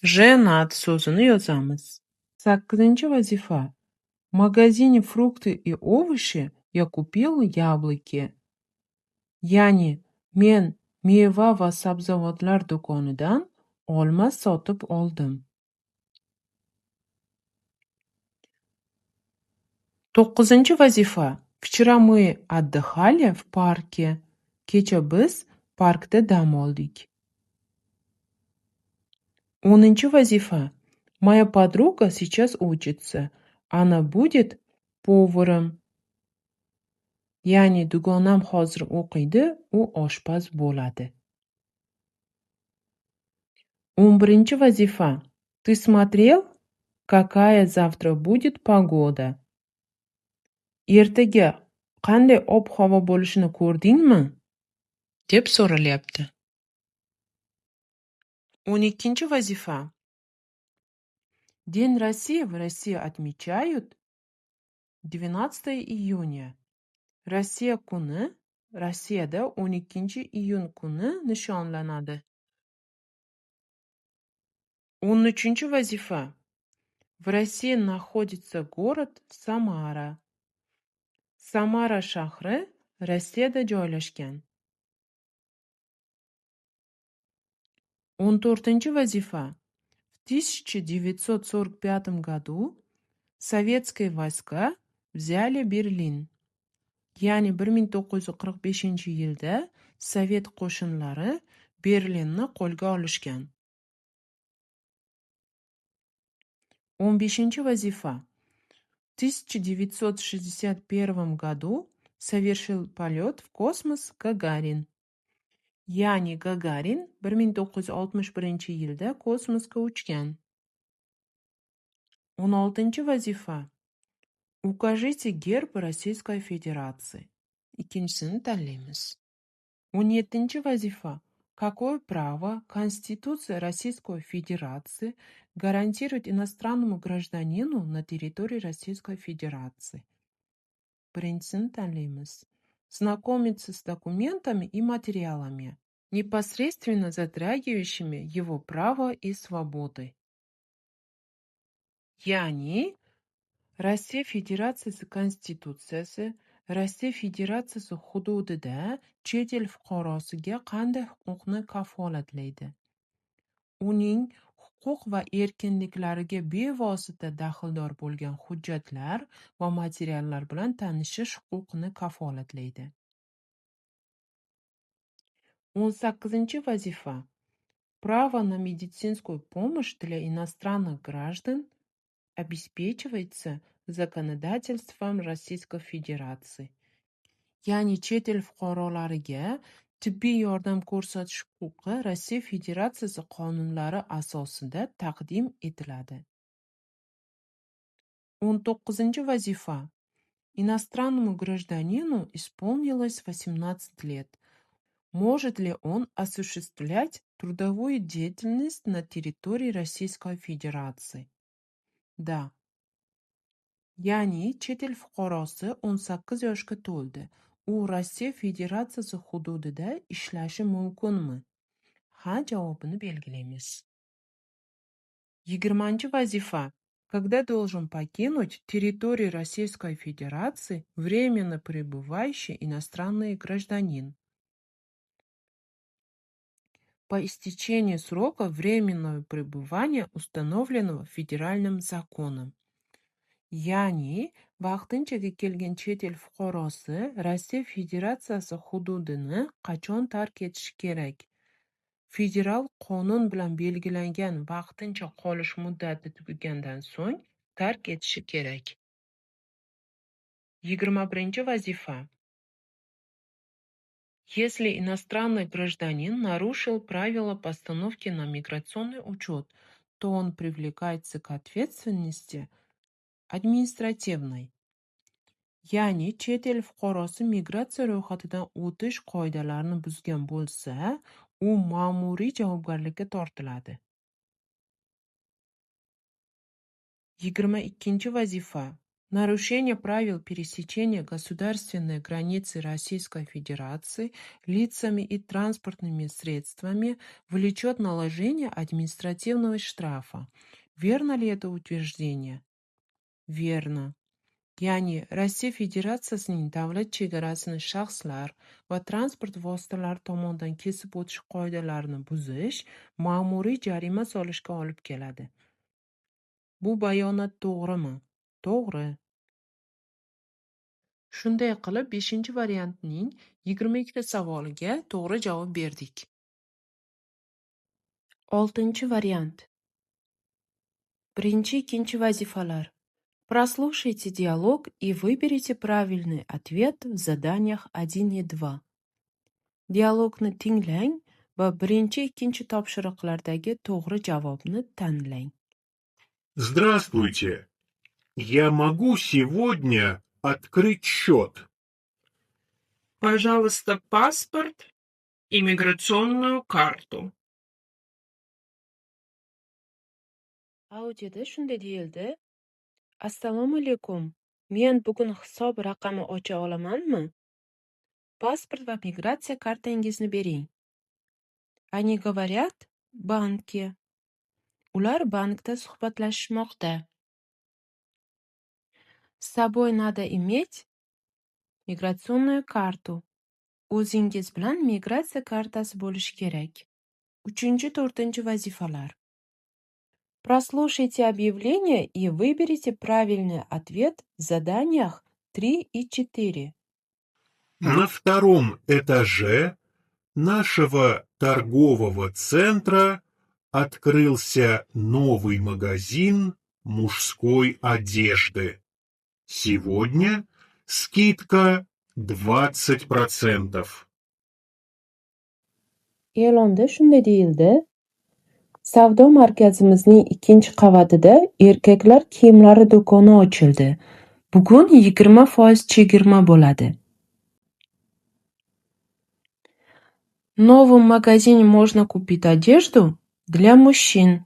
"женат" so'zini yozamiz. 8-vazifa. В магазине "Фрукты и овощи" я купил яблоки. Ya'ni men meva va sabzavotlar do'konidan Olma sotib oldim. 9 vazifa. Вчера мы отдыхали в парке. Kecha biz parkda dam oldik. 10 vazifa. Моя подруга сейчас учится. Она будет поваром. Ya'ni dugonam hozir o'qiydi, u oshpaz bo'ladi. 11 vazifa. Ты смотрел, какая завтра будет погода? Ertaga qanday ob-havo bo'lishini ko'rdingmi? Deb so'ralyapti. 12 vazifa. День России в России отмечают 12 июня. Rossiya kuni Rossiyada 12 iyun kuni nishonlanadi. 13 vazifa. В России находится город Самара. Samara shahri Rossiyada joylashgan. 14 vazifa. В 1945 году советские войска взяли Берлин. Ya'ni 1945 yilda Sovet qo'shinlari Berlinni qo'lga olishgan. 15 vazifa. В 1961 году совершил полет в космос Гагарин. Ya'ni Gagarin 1961 yilda kosmosga uchgan. 16 vazifa. Укажите герб Российской Федерации. Ikkinchisini tanlaymiz. 17 vazifa. Какое право Конституция Российской Федерации гарантирует иностранному гражданину на территории Российской Федерации? Birinchisini tanlaymiz. Знакомиться с документами и материалами, непосредственно затрагивающими его права и свободы. Ya'ni Rossiya Federatsiyasi Konstitutsiyasi Rossiya Federatsiyasi hududida chet el fuqarosiga qanday huquqni kafolatlaydi? Uning huquq va erkinliklariga bevosita daxldor bo'lgan hujjatlar va materiallar bilan tanishish huquqini kafolatlaydi. 18 vazifa. Право на медицинскую помощь для иностранных граждан обеспечивается законодательством Российской Федерации. Ya'ni chet el fuqarolariga tibbiy yordam ko'rsatish huquqi Rossiya Federatsiyasi qonunlari asosida taqdim etiladi. 19 vazifa. Иностранному гражданину исполнилось 18 лет. Может ли он осуществлять трудовую деятельность на территории Российской Федерации? Да. Ya'ni chet el fuqarosi 18 yoshga to'ldi. U Rossiya Federatsiyasi hududida ishlashi mumkinmi? Ha javobini belgilaymiz. 20 vazifa. Когда должен покинуть территорию Российской Федерации временно пребывающий иностранный гражданин? По истечении срока временного пребывания, установленного федеральным законом. Ya'ni vaqtinchaga kelgan chet el fuqarosi Rossiya Federatsiyasi hududini qachon tark etishi kerak? Federal qonun bilan belgilangan vaqtincha qolish muddati tugagandan so'ng tark etishi kerak. 21 vazifa. Если иностранный гражданин нарушил правила постановки на миграционный учет, то он привлекается к ответственности административной. Ya'ni chet el fuqarosi migratsiya ro'yxatidan o'tish qoidalarini buzgan bo'lsa, u ma'muriy javobgarlikka tortiladi. 22 vazifa. Нарушение правил пересечения государственной границы Российской Федерации лицами и транспортными средствами влечет наложение административного штрафа. Верно ли это утверждение? Верно. Ya'ni Rossiya Federatsiyasining davlat chegarasini shaxslar va transport vositalari tomonidan kesib o'tish qoidalarini buzish ma'muriy jarima solishga olib keladi. Bu bayonot to'g'rimi? To'g'ri. Shunday qilib, 5-variantning 22 ta savoliga to'g'ri javob berdik. 6-variant. Birinchi, ikkinchi vazifalar. Прослушайте диалог и выберите правильный ответ в заданиях 1 и 2. Dialogni tinglang va birinchi, ikkinchi topshiriqlardagi to'g'ri javobni tanlang. Здравствуйте. Я могу сегодня открыть счет? Пожалуйста, паспорт и миграционную карту. Audioda shunday deyildi: Assalomu alaykum. Men bugun hisob raqami ocha olamanmi? Pasport va migratsiya kartangizni bering. Они говорят в банке. Ular bankda suhbatlashishmoqda. С собой надо иметь миграционную карту. O'zingiz bilan migratsiya kartasi bo'lishi kerak. Uchinchi, to'rtinchi vazifalar. Прослушайте объявление и выберите правильный ответ в заданиях 3 и 4. На втором этаже нашего торгового центра открылся новый магазин мужской одежды. Сегодня скидка 20%. E'londa shunday deyildi: Savdo markazimizning ikkinchi qavatida erkaklar kiyimlari do'koni ochildi. Bugun 20% chegirma bo'ladi. В новом магазине можно купить одежду для мужчин.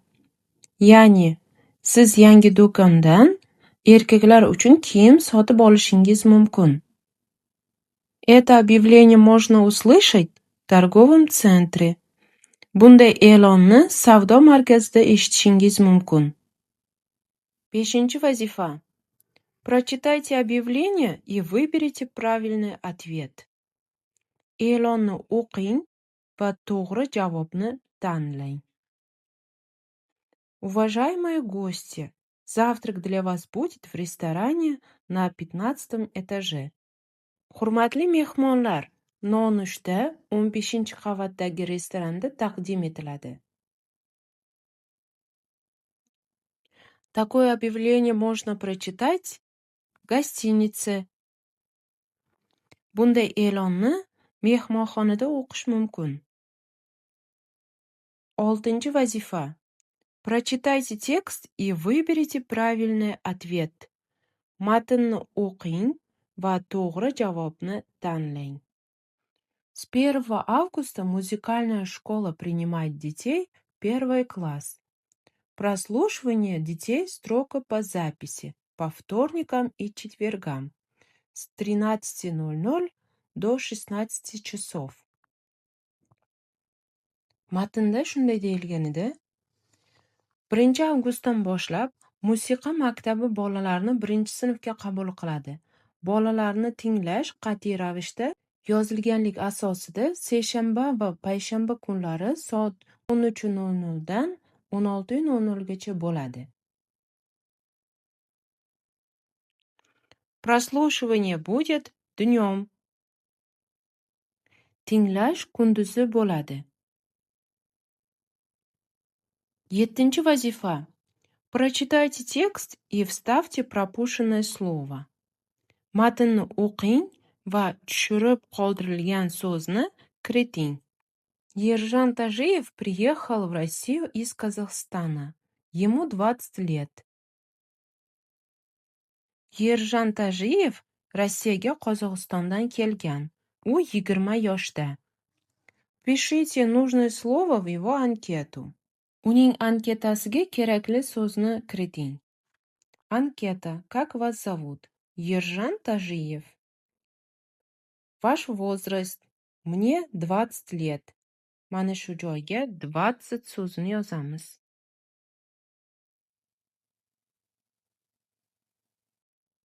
Ya'ni siz yangi do'kondan erkaklar uchun kiyim sotib olishingiz mumkin. Это объявление можно услышать в торговом центре. Bunday e'lonni savdo markazida eshitishingiz mumkin. 5-vazifa. Прочитайте объявление и выберите правильный ответ. E'lonni o'qing va to'g'ri javobni tanlang. Уважаемые гости, завтрак для вас будет в ресторане на 15 этаже. Hurmatli mehmonlar, nonushta 15-qavatdagi restoranda taqdim etiladi. Такое объявление можно прочитать в гостинице. Bunday e'lonni mehmonxonada o'qish mumkin. 6-vazifa. Прочитайте текст и выберите правильный ответ. Matnni o'qing va to'g'ri javobni tanlang. С 1 августа музыкальная школа принимает детей в первый класс. Прослушивание детей строго по записи по вторникам и четвергам с 13:00 до 16 часов. Matnda shunday deyilgan edi: 1-avgustdan boshlab musiqa maktabi bolalarni 1-sinfga qabul qiladi. Bolalarni tinglash qat'iy ravishda yozilganlik asosida seshanba va payshanba kunlari soat 13:00 dan 16:00 gacha bo'ladi. Прослушивание будет днем. Tinglash kunduzi bo'ladi. 7-vazifa. Прочитайте текст и вставьте пропущенное слово. Matnni o'qing va tushirib qoldirilgan so'zni kiriting. Ержан Тажиев приехал в Россию из Казахстана. Ему 20 лет. Ержан Tajiyev Rossiyaga Qozog'istondan kelgan. U 20 yoshda. Впишите нужное слово в его анкету. Uning anketasiga kerakli so'zni kiriting. Анкета. Как вас зовут? Ержан Тажиев. Ваш возраст? Мне 20 лет. Mana shu joyga 20 so'zini yozamiz.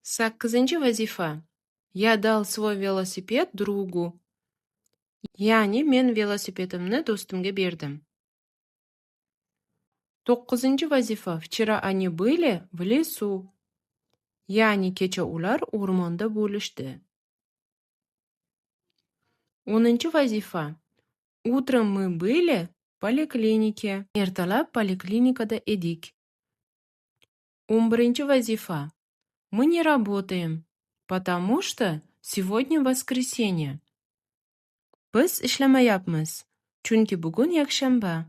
Sakkizinchi vazifa. Я дал свой велосипед другу. Ya'ni men velosipedimni do'stimga berdim. To'qqizinchi vazifa. Вчера они были в лесу. Ya'ni kecha ular o'rmonda bo'lishdi. 10-vazifa. Утром мы были в поликлинике. Ertalab poliklinikada edik. 11-vazifa. Мы не работаем, потому что сегодня воскресенье. Biz ishlamayapmiz, chunki bugun yakshanba.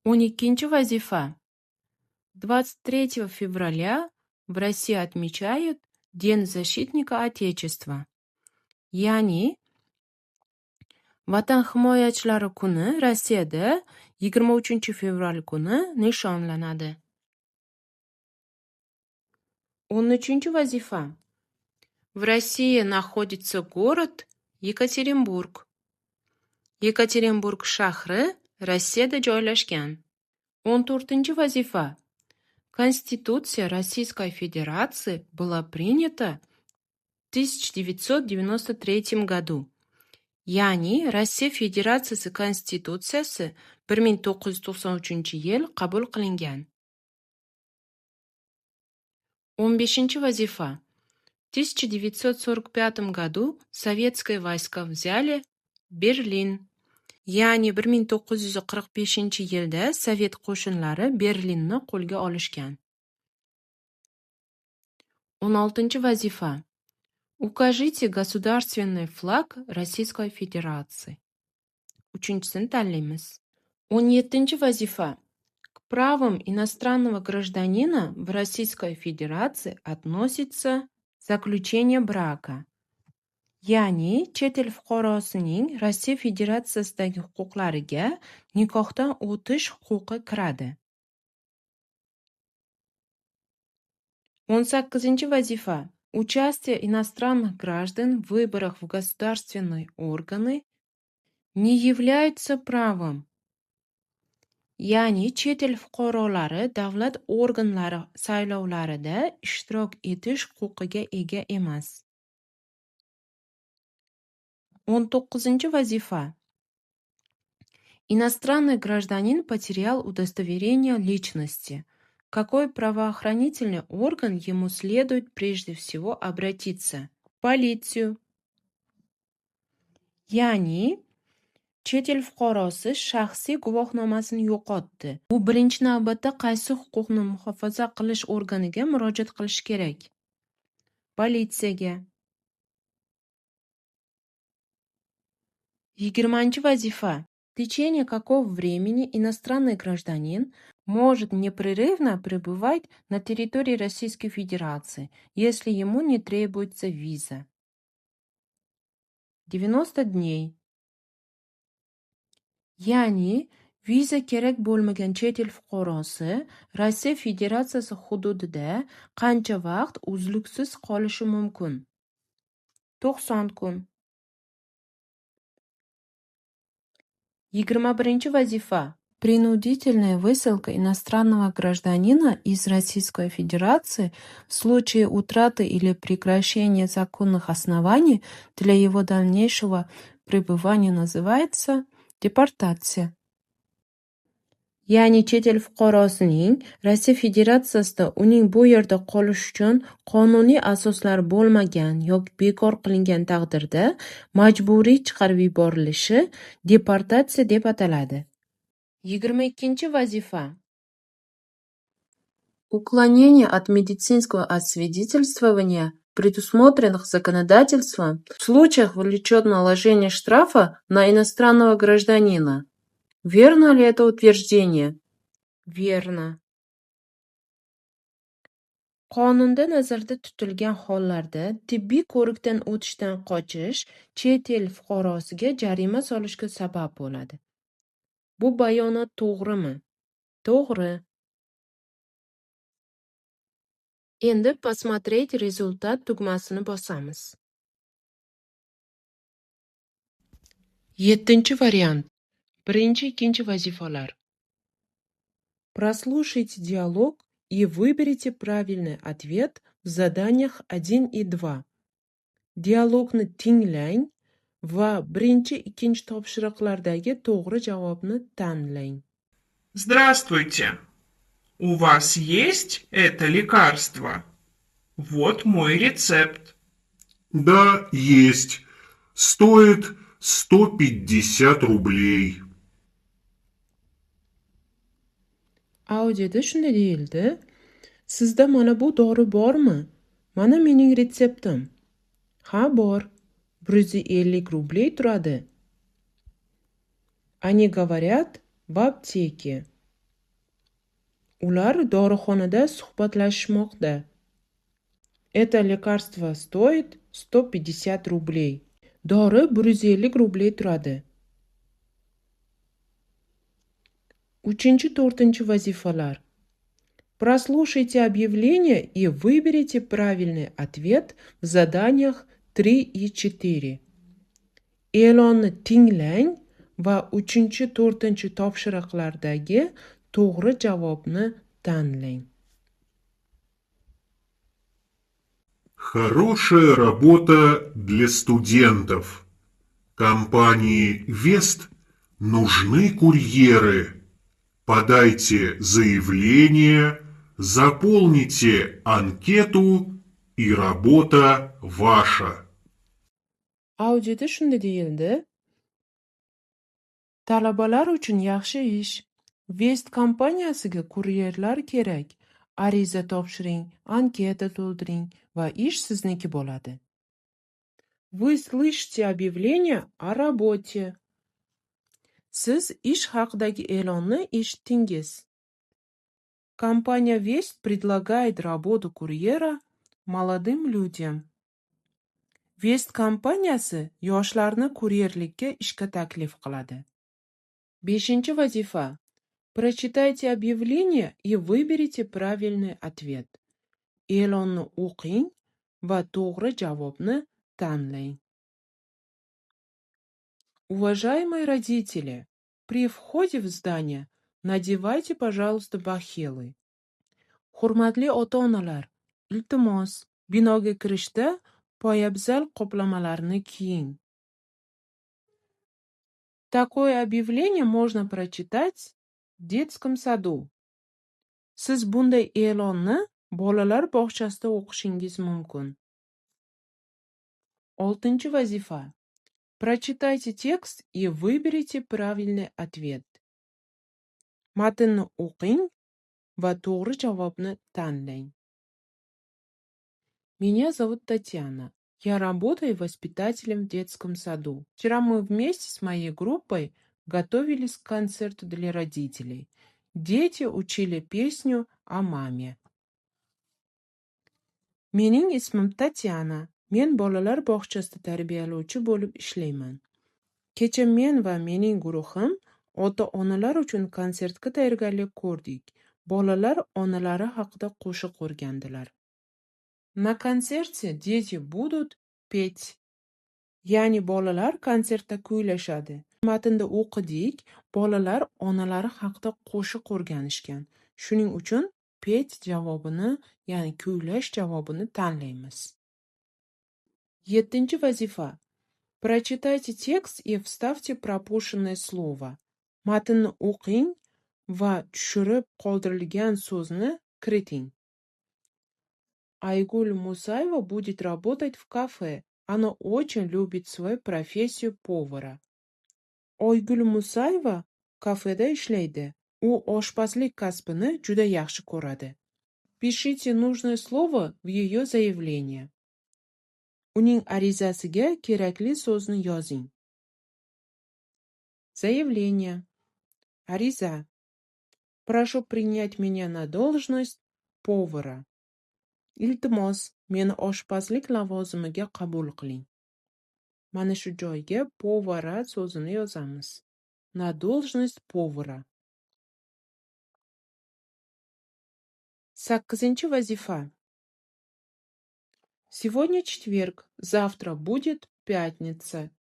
12-vazifa. 23 февраля в России отмечают День защитника Отечества. Ya'ni Vatan himoyachilari kuni Rossiyada 23-fevral kuni nishonlanadi. 13-vazifa. В России находится город Екатеринбург. Yekaterinburg shahri Rossiyada joylashgan. 14-vazifa. Конституция Российской Федерации была принята в 1993 году. Ya'ni Rossiya Federatsiyasi Konstitutsiyasi 1993-yil qabul qilingan. 15-vazifa. В 1945 году советские войска взяли Берлин. Ya'ni 1945-yilda Sovet qo'shinlari Berlinni qo'lga olishgan. 16-vazifa. Укажите государственный флаг Российской Федерации. Uchinchisini tanlaymiz. 17-vazifa. К правам иностранного гражданина в Российской Федерации относится заключение брака. Ya'ni chet el fuqarosining Rossiya Federatsiyasidagi huquqlariga nikohdan o'tish huquqi kiradi. 18-vazifa. Участие иностранных граждан в выборах в государственные органы не является правом. Ya'ni chet el fuqarolari davlat organlari saylovlarida ishtirok etish huquqiga ega emas. 19-vazifa. Иностранный гражданин потерял удостоверение личности. В какой правоохранительный орган ему следует прежде всего обратиться? В полицию. Ya'ni chet el fuqarosi shaxsiy guvohnomasini yo'qotdi. U birinchi navbatda qaysi huquqni muhofaza qilish organiga murojaat qilishi kerak? Politsiyaga. 20-vazifa. В течение какого времени иностранный гражданин может непрерывно пребывать на территории Российской Федерации, если ему не требуется виза? 90 дней. Ya'ni viza kerak bo'lmagan chet el fuqarosi Rossiya Federatsiyasi hududida qancha vaqt uzluksiz qolishi mumkin? 90 kun. 21-vazifa. Принудительная высылка иностранного гражданина из Российской Федерации в случае утраты или прекращения законных оснований для его дальнейшего пребывания называется депортация. Ya'ni chet el fuqarosining Rossiya Federatsiyasida uning bu yerda qolishi uchun qonuniy asoslar bo'lmagan yoki bekor qilingan taqdirda majburiy chiqarib yuborilishi deportatsiya deb ataladi. 22-vazifa. Уклонение от медицинского освидетельствования, предусмотренных законодательством, в случаях влечет наложение штрафа на иностранного гражданина. Верно ли это утверждение? Верно. Qonunda nazarda tutilgan hollarda tibbiy ko'rikdan o'tishdan qochish chet el fuqarosiga jarima solishga sabab bo'ladi. Bu bayonot to'g'rimi? To'g'ri. Endi "Посмотреть результат" tugmasini bosamiz. 7-variant. Birinchi, ikkinchi vazifalar. Прослушайте диалог и выберите правильный ответ в заданиях 1 и 2. Dialogni tinglang va birinchi, ikkinchi topshiriqlardagi to'g'ri javobni tanlang. Здравствуйте. У вас есть это лекарство? Вот мой рецепт. Да, есть. Стоит 150 рублей. Audioda shunday deyildi: Sizda mana bu dori bormi? Mana mening retseptim. Ha, bor. 150 рублей turadi. Они говорят в аптеке. Ular dorixonada suhbatlashishmoqda. Это лекарство стоит 150 рублей. Dori 150 рублей turadi. Uchinchi, to'rtinchi vazifalar. Прослушайте объявление и выберите правильный ответ в заданиях 3 и 4. E'lonni tinglang va uchinchi, to'rtinchi topshiriqlardagi to'g'ri javobni tanlang. Хорошая работа для студентов. Компании Вест нужны курьеры. Подайте заявление, заполните анкету, и работа ваша. Audioda shunday deyildi: Talabalar uchun yaxshi ish. Vest kompaniyasiga kuryerlar kerak. Ariza topshiring, anketa to'ldiring va ish sizniki bo'ladi. Вы слышите объявление о работе. Siz ish haqidagi e'lonni eshitdingiz. Компания Вест предлагает работу курьера молодым людям. Vest kompaniyasi yoshlarni kuryerlikka ishga taklif qiladi. Beshinchi vazifa. Прочитайте объявление и выберите правильный ответ. E'lonni o'qing va to'g'ri javobni tanlang. Уважаемые родители, при входе в здание надевайте, пожалуйста, бахилы. Hurmatli ota-onalar, iltimos, binoga kirishda poyabzal qoplamalarni kiying. Такое объявление можно прочитать в детском саду. Siz bunday e'lonni bolalar bog'chasida o'qishingiz mumkin. Oltinchi vazifa. Прочитайте текст и выберите правильный ответ. Matnni o'qing va to'g'ri javobni tanlang. Меня зовут Татьяна. Я работаю воспитателем в детском саду. Вчера мы вместе с моей группой готовились к концерту для родителей. Дети учили песню о маме. Mening ismim Tatyana. Men bolalar bog'chasida tarbiyalovchi bo'lib ishlayman. Kecha men va mening guruhim ota-onalar uchun konsertga tayyorgarlik ko'rdik. Bolalar onalari haqida qo'shiq o'rgandilar. На концерте дети будут петь. Ya'ni bolalar konsertda kuylashadi. Matnda o'qidik, bolalar onalari haqida qo'shiq o'rganishgan. Shuning uchun петь javobini, ya'ni kuylash javobini tanlaymiz. Yettinchi vazifa. Прочитайте текст и вставьте пропущенное слово. Matnni o'qing va tushirib qoldirilgan so'zni kiriting. Айгуль Мусаева будет работать в кафе. Она очень любит свою профессию повара. Oygul Musayeva kafeda ishlaydi. U oshpazlik kasbini juda yaxshi ko'radi. Впишите нужное слово в ее заявление. Uning arizasiga kerakli so'zni yozing. Заявление. Ariza. Прошу принять меня на должность повара. Iltimos, meni oshpazlik lavozimiga qabul qiling. Mana shu joyga повара so'zini yozamiz. На должность повара. Sakkizinchi vazifa. Сегодня четверг, завтра будет пятница.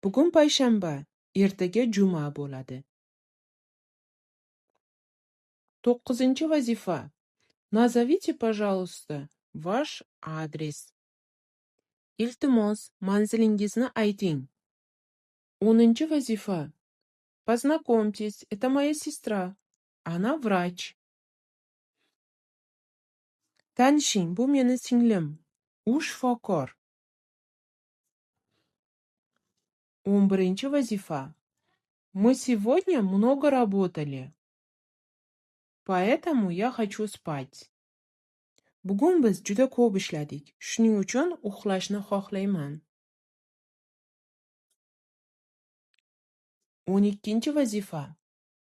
Bugun payshanba, ertaga juma bo'ladi. To'qqizinchi vazifa. Назовите, пожалуйста, ваш адрес. Iltimos, manzilingizni ayting. 10-vazifa. Познакомьтесь, это моя сестра. Она врач. Tanishing, bu meni singlim. U shifokor. 11-vazifa. Мы сегодня много работали, поэтому я хочу спать. Bugun biz juda ko'p ishladik, shuning uchun uxlashni xohlayman. 12-vazifa.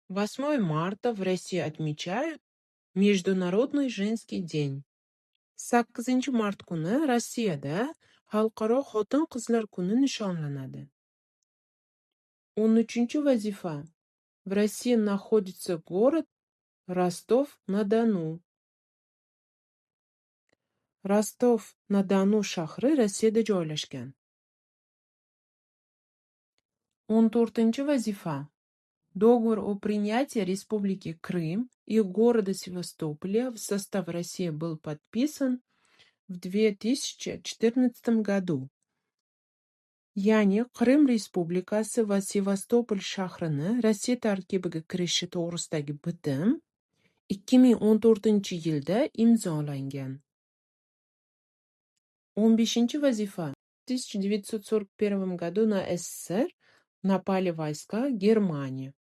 8 марта в России отмечают Международный женский день. 8-mart kuni Rossiyada Xalqaro xotin-qizlar kuni nishonlanadi. 13-vazifa. В России находится город Ростов-на-Дону. Rostov-na-Donu shahri Rossiyada joylashgan. 14-vazifa. Договор о принятии Республики Крым и города Севастополя в состав России был подписан в 2014 году. Ya'ni Qrim Respublikasi va Sevastopol shahrini Rossiya tarkibiga kirishi to'g'risidagi bitim 2014-yilda imzolangan. 15-vazifa. В 1941 году на СССР напали войска Германии.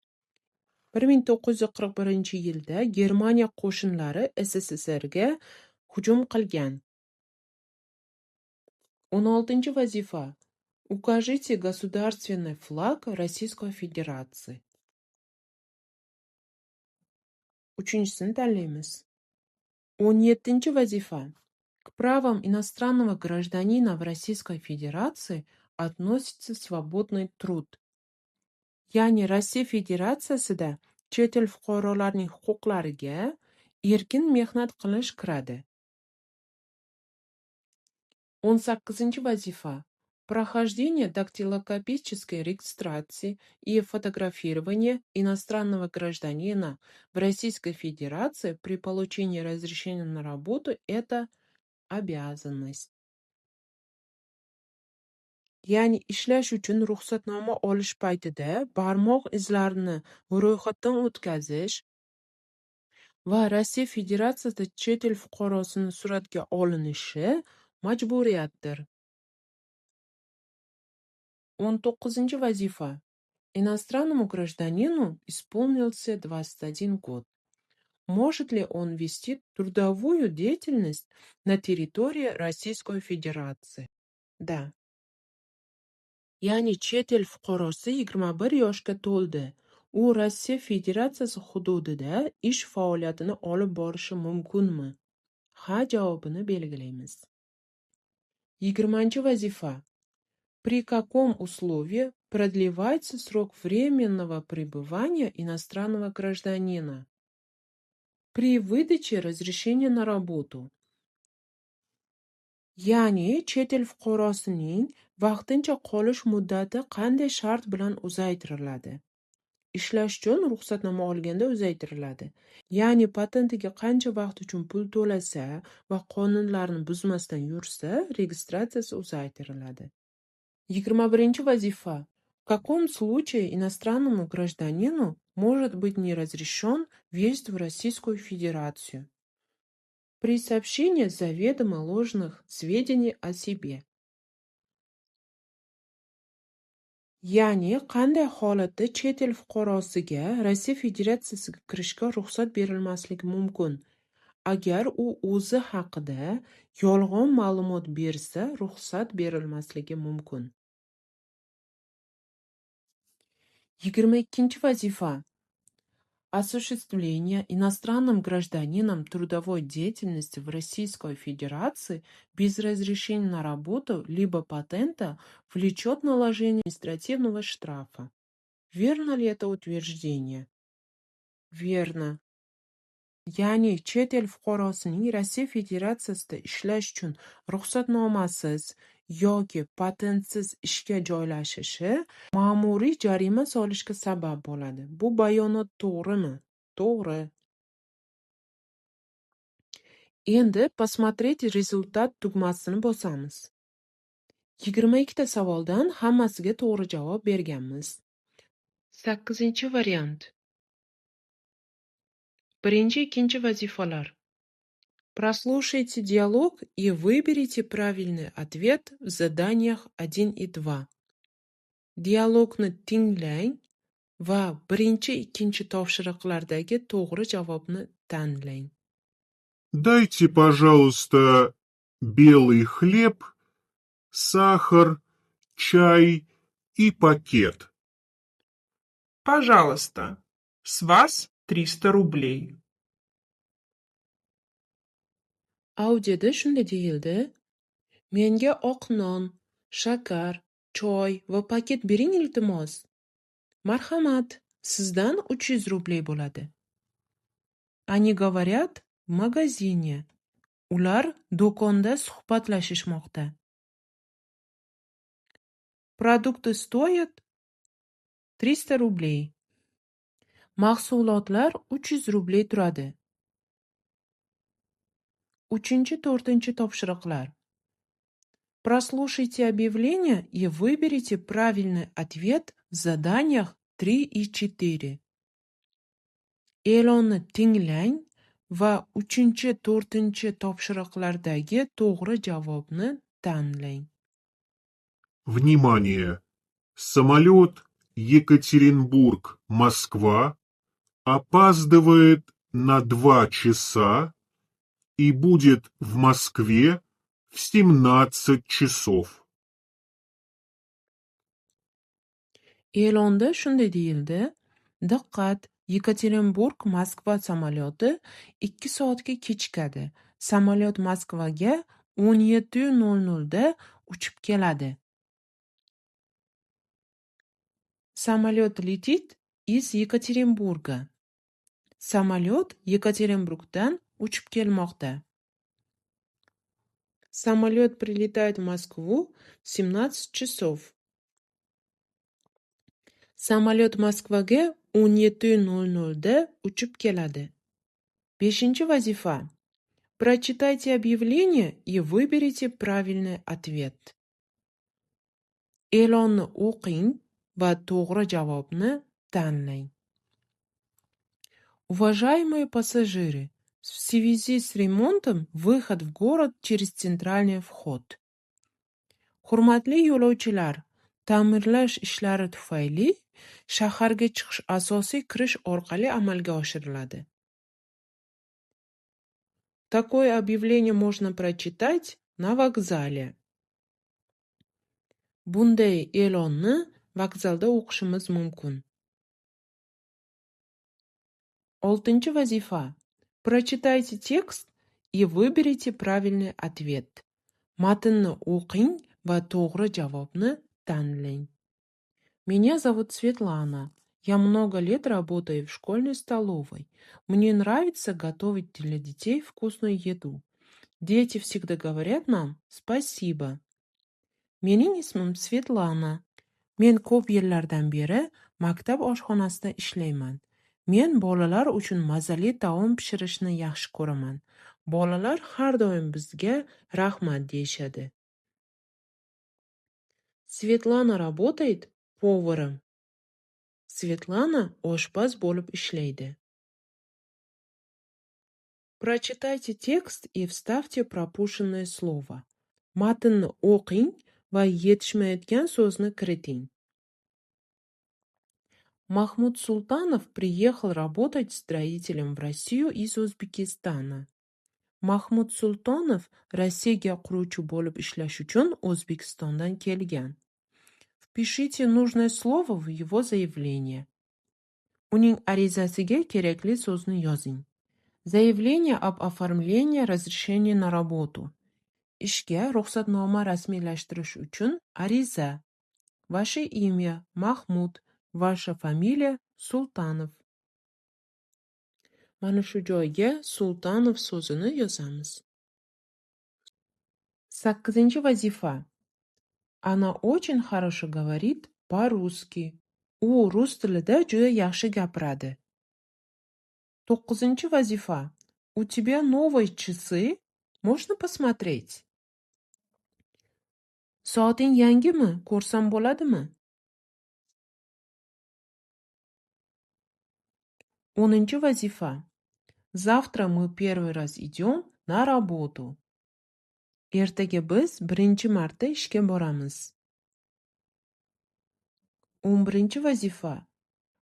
1941-yilda Germaniya qo'shinlari SSSRga hujum qilgan. 16-vazifa. Укажите государственный флаг Российской Федерации. Uchinchisini tanlaymiz. 17-vazifa. К правам иностранного гражданина в Российской Федерации относится свободный труд. Ya'ni Rossiya Federatsiyasida chet el fuqarolarining huquqlariga erkin mehnat qilish kiradi. 18-vazifa. Прохождение дактилоскопической регистрации и фотографирование иностранного гражданина в Российской Федерации при получении разрешения на работу – это обязанность. Ya'ni ishlash uchun ruxsatnoma olish paytida barmoq izlarini ro'yxatdan o'tkazish va Rossiya Federatsiyasida chet el fuqarosini suratga olinishi majburiyatdir. 19-vazifa. Иностранному гражданину исполнился 21 год. Может ли он вести трудовую деятельность на территории Российской Федерации? Да. Ya'ni chet el fuqarosi 21 yoshga to'ldi. U Rossiya Federatsiyasi hududida ish faoliyatini olib borishi mumkinmi? Ha javobini belgilaymiz. 20-vazifa. При каком условии продлевается срок временного пребывания иностранного гражданина? При выдаче разрешения на работу. Ya'ni chet el fuqarosining vaqtincha qolish muddati qanday shart bilan uzaytiriladi? Ishlash uchun ruxsatnoma olganda uzaytiriladi. Ya'ni patentiga qancha vaqt uchun pul to'lasa va qonunlarni buzmasdan yursa, registratsiyasi uzaytiriladi. 21-vazifa. В каком случае иностранному гражданину может быть не разрешен въезд в Российскую Федерацию? При сообщении заведомо ложных сведений о себе. Ya'ni qanday holatda chet el fuqarosiga Rossiya Federatsiyasiga kirishga ruxsat berilmasligi mumkin? Agar u o'zi haqida yolg'on ma'lumot bersa, ruxsat berilmasligi mumkin. 22-vazifa. Осуществление иностранным гражданином трудовой деятельности в Российской Федерации без разрешения на работу либо патента влечет наложение административного штрафа. Верно ли это утверждение? Верно. Ya'ni chet el fuqarosining Rossiya Federatsiyasida ishlash uchun ruxsatnomasiz yoki patentsiz ishga joylashishi ma'muriy jarima solishga sabab bo'ladi. Bu bayonot to'g'rimi? To'g'ri. Endi "Посмотреть результат" tugmasini bosamiz. 22 ta savoldan hammasiga to'g'ri javob berganmiz. Sakkizinchi variant. Birinchi, ikkinchi vazifalar. Прослушайте диалог и выберите правильный ответ в заданиях 1 и 2. Dialogni tinglang va birinchi, ikkinchi topshiriqlardagi to'g'ri javobni tanlang. Дайте, пожалуйста, белый хлеб, сахар, чай и пакет. Пожалуйста, с вас 300 рублей. Audioda shunday deyildi: Menga oq non, shakar, choy va paket bering, iltimos. Marhamat, sizdan 300 rubl bo'ladi. Они говорят в магазине. Ular do'konda suhbatlashishmoqda. Продукты стоят 300 рублей. Mahsulotlar 300 rubl turadi. Uchinchi, to'rtinchi topshiriqlar. Прослушайте объявление и выберите правильный ответ в заданиях 3 и 4. E'lonni tinglang va uchinchi, to'rtinchi topshiriqlardagi to'g'ri javobni tanlang. Внимание! Самолет Екатеринбург-Москва опаздывает на 2 часа и будет в Москве в 17 часов. E'londa shunday deyildi: Diqqat, Yekaterinburg-Moskva samolyoti 2 soatga kechikadi. Samolyot Moskvaga 17:00 da uchib keladi. Самолет летит из Екатеринбурга. Samolyot Yekaterinburgdan uchib kelmoqda. Самолет прилетает в Москву в 17 часов. Samolyot Moskvaga 17:00 da uchib keladi. Beshinchi vazifa. Прочитайте объявление и выберите правильный ответ. E'lonni o'qing va to'g'ri javobni tanlang. Уважаемые пассажиры, в связи с ремонтом выход в город через центральный вход. Hurmatli yo'lovchilar, ta'mirlash ishlari tufayli shaharga chiqish asosiy kirish orqali amalga oshiriladi. Такое объявление можно прочитать на вокзале. Bunday e'lonni vokzalda o'qishimiz mumkin. Oltinchi vazifa. Прочитайте текст и выберите правильный ответ. Matnni o'qing va to'g'ri javobni tanlang. Меня зовут Светлана. Я много лет работаю в школьной столовой. Мне нравится готовить для детей вкусную еду. Дети всегда говорят нам спасибо. Mening ismim Svetlana. Men ko'p yillardan beri maktab oshxonasida ishlayman. Men bolalar uchun mazali taom pishirishni yaxshi ko'raman. Bolalar har doim bizga rahmat deyishadi. Светлана работает поваром. Svetlana oshpaz bo'lib ishlaydi. Прочитайте текст и вставьте пропущенное слово. Matnni o'qing va yetishmayotgan so'zni kiriting. Махмуд Султанов приехал работать строителем в Россию из Узбекистана. Mahmud Sultonov Rossiyaga quruvchi bo'lib ishlash uchun O'zbekistondan kelgan. Впишите нужное слово в его заявление. Uning arizasiga kerakli so'zni yozing. Заявление об оформлении разрешения на работу. Ishga ruxsatnoma rasmiylashtirish uchun ariza. Ваше имя Mahmud, ваша фамилия Sultanov. Mana shu joyga Sultanov so'zini yozamiz. Sakkizinchi vazifa. Она очень хорошо говорит по-русски. U rus tilida juda yaxshi gapiradi. To'qqizinchi vazifa. У тебя новые часы? Можно посмотреть? Soating yangimi? Ko'rsam bo'ladimi? 10-vazifa. Завтра мы первый раз идем на работу. Ertaga biz birinchi marta ishga boramiz. 11-vazifa.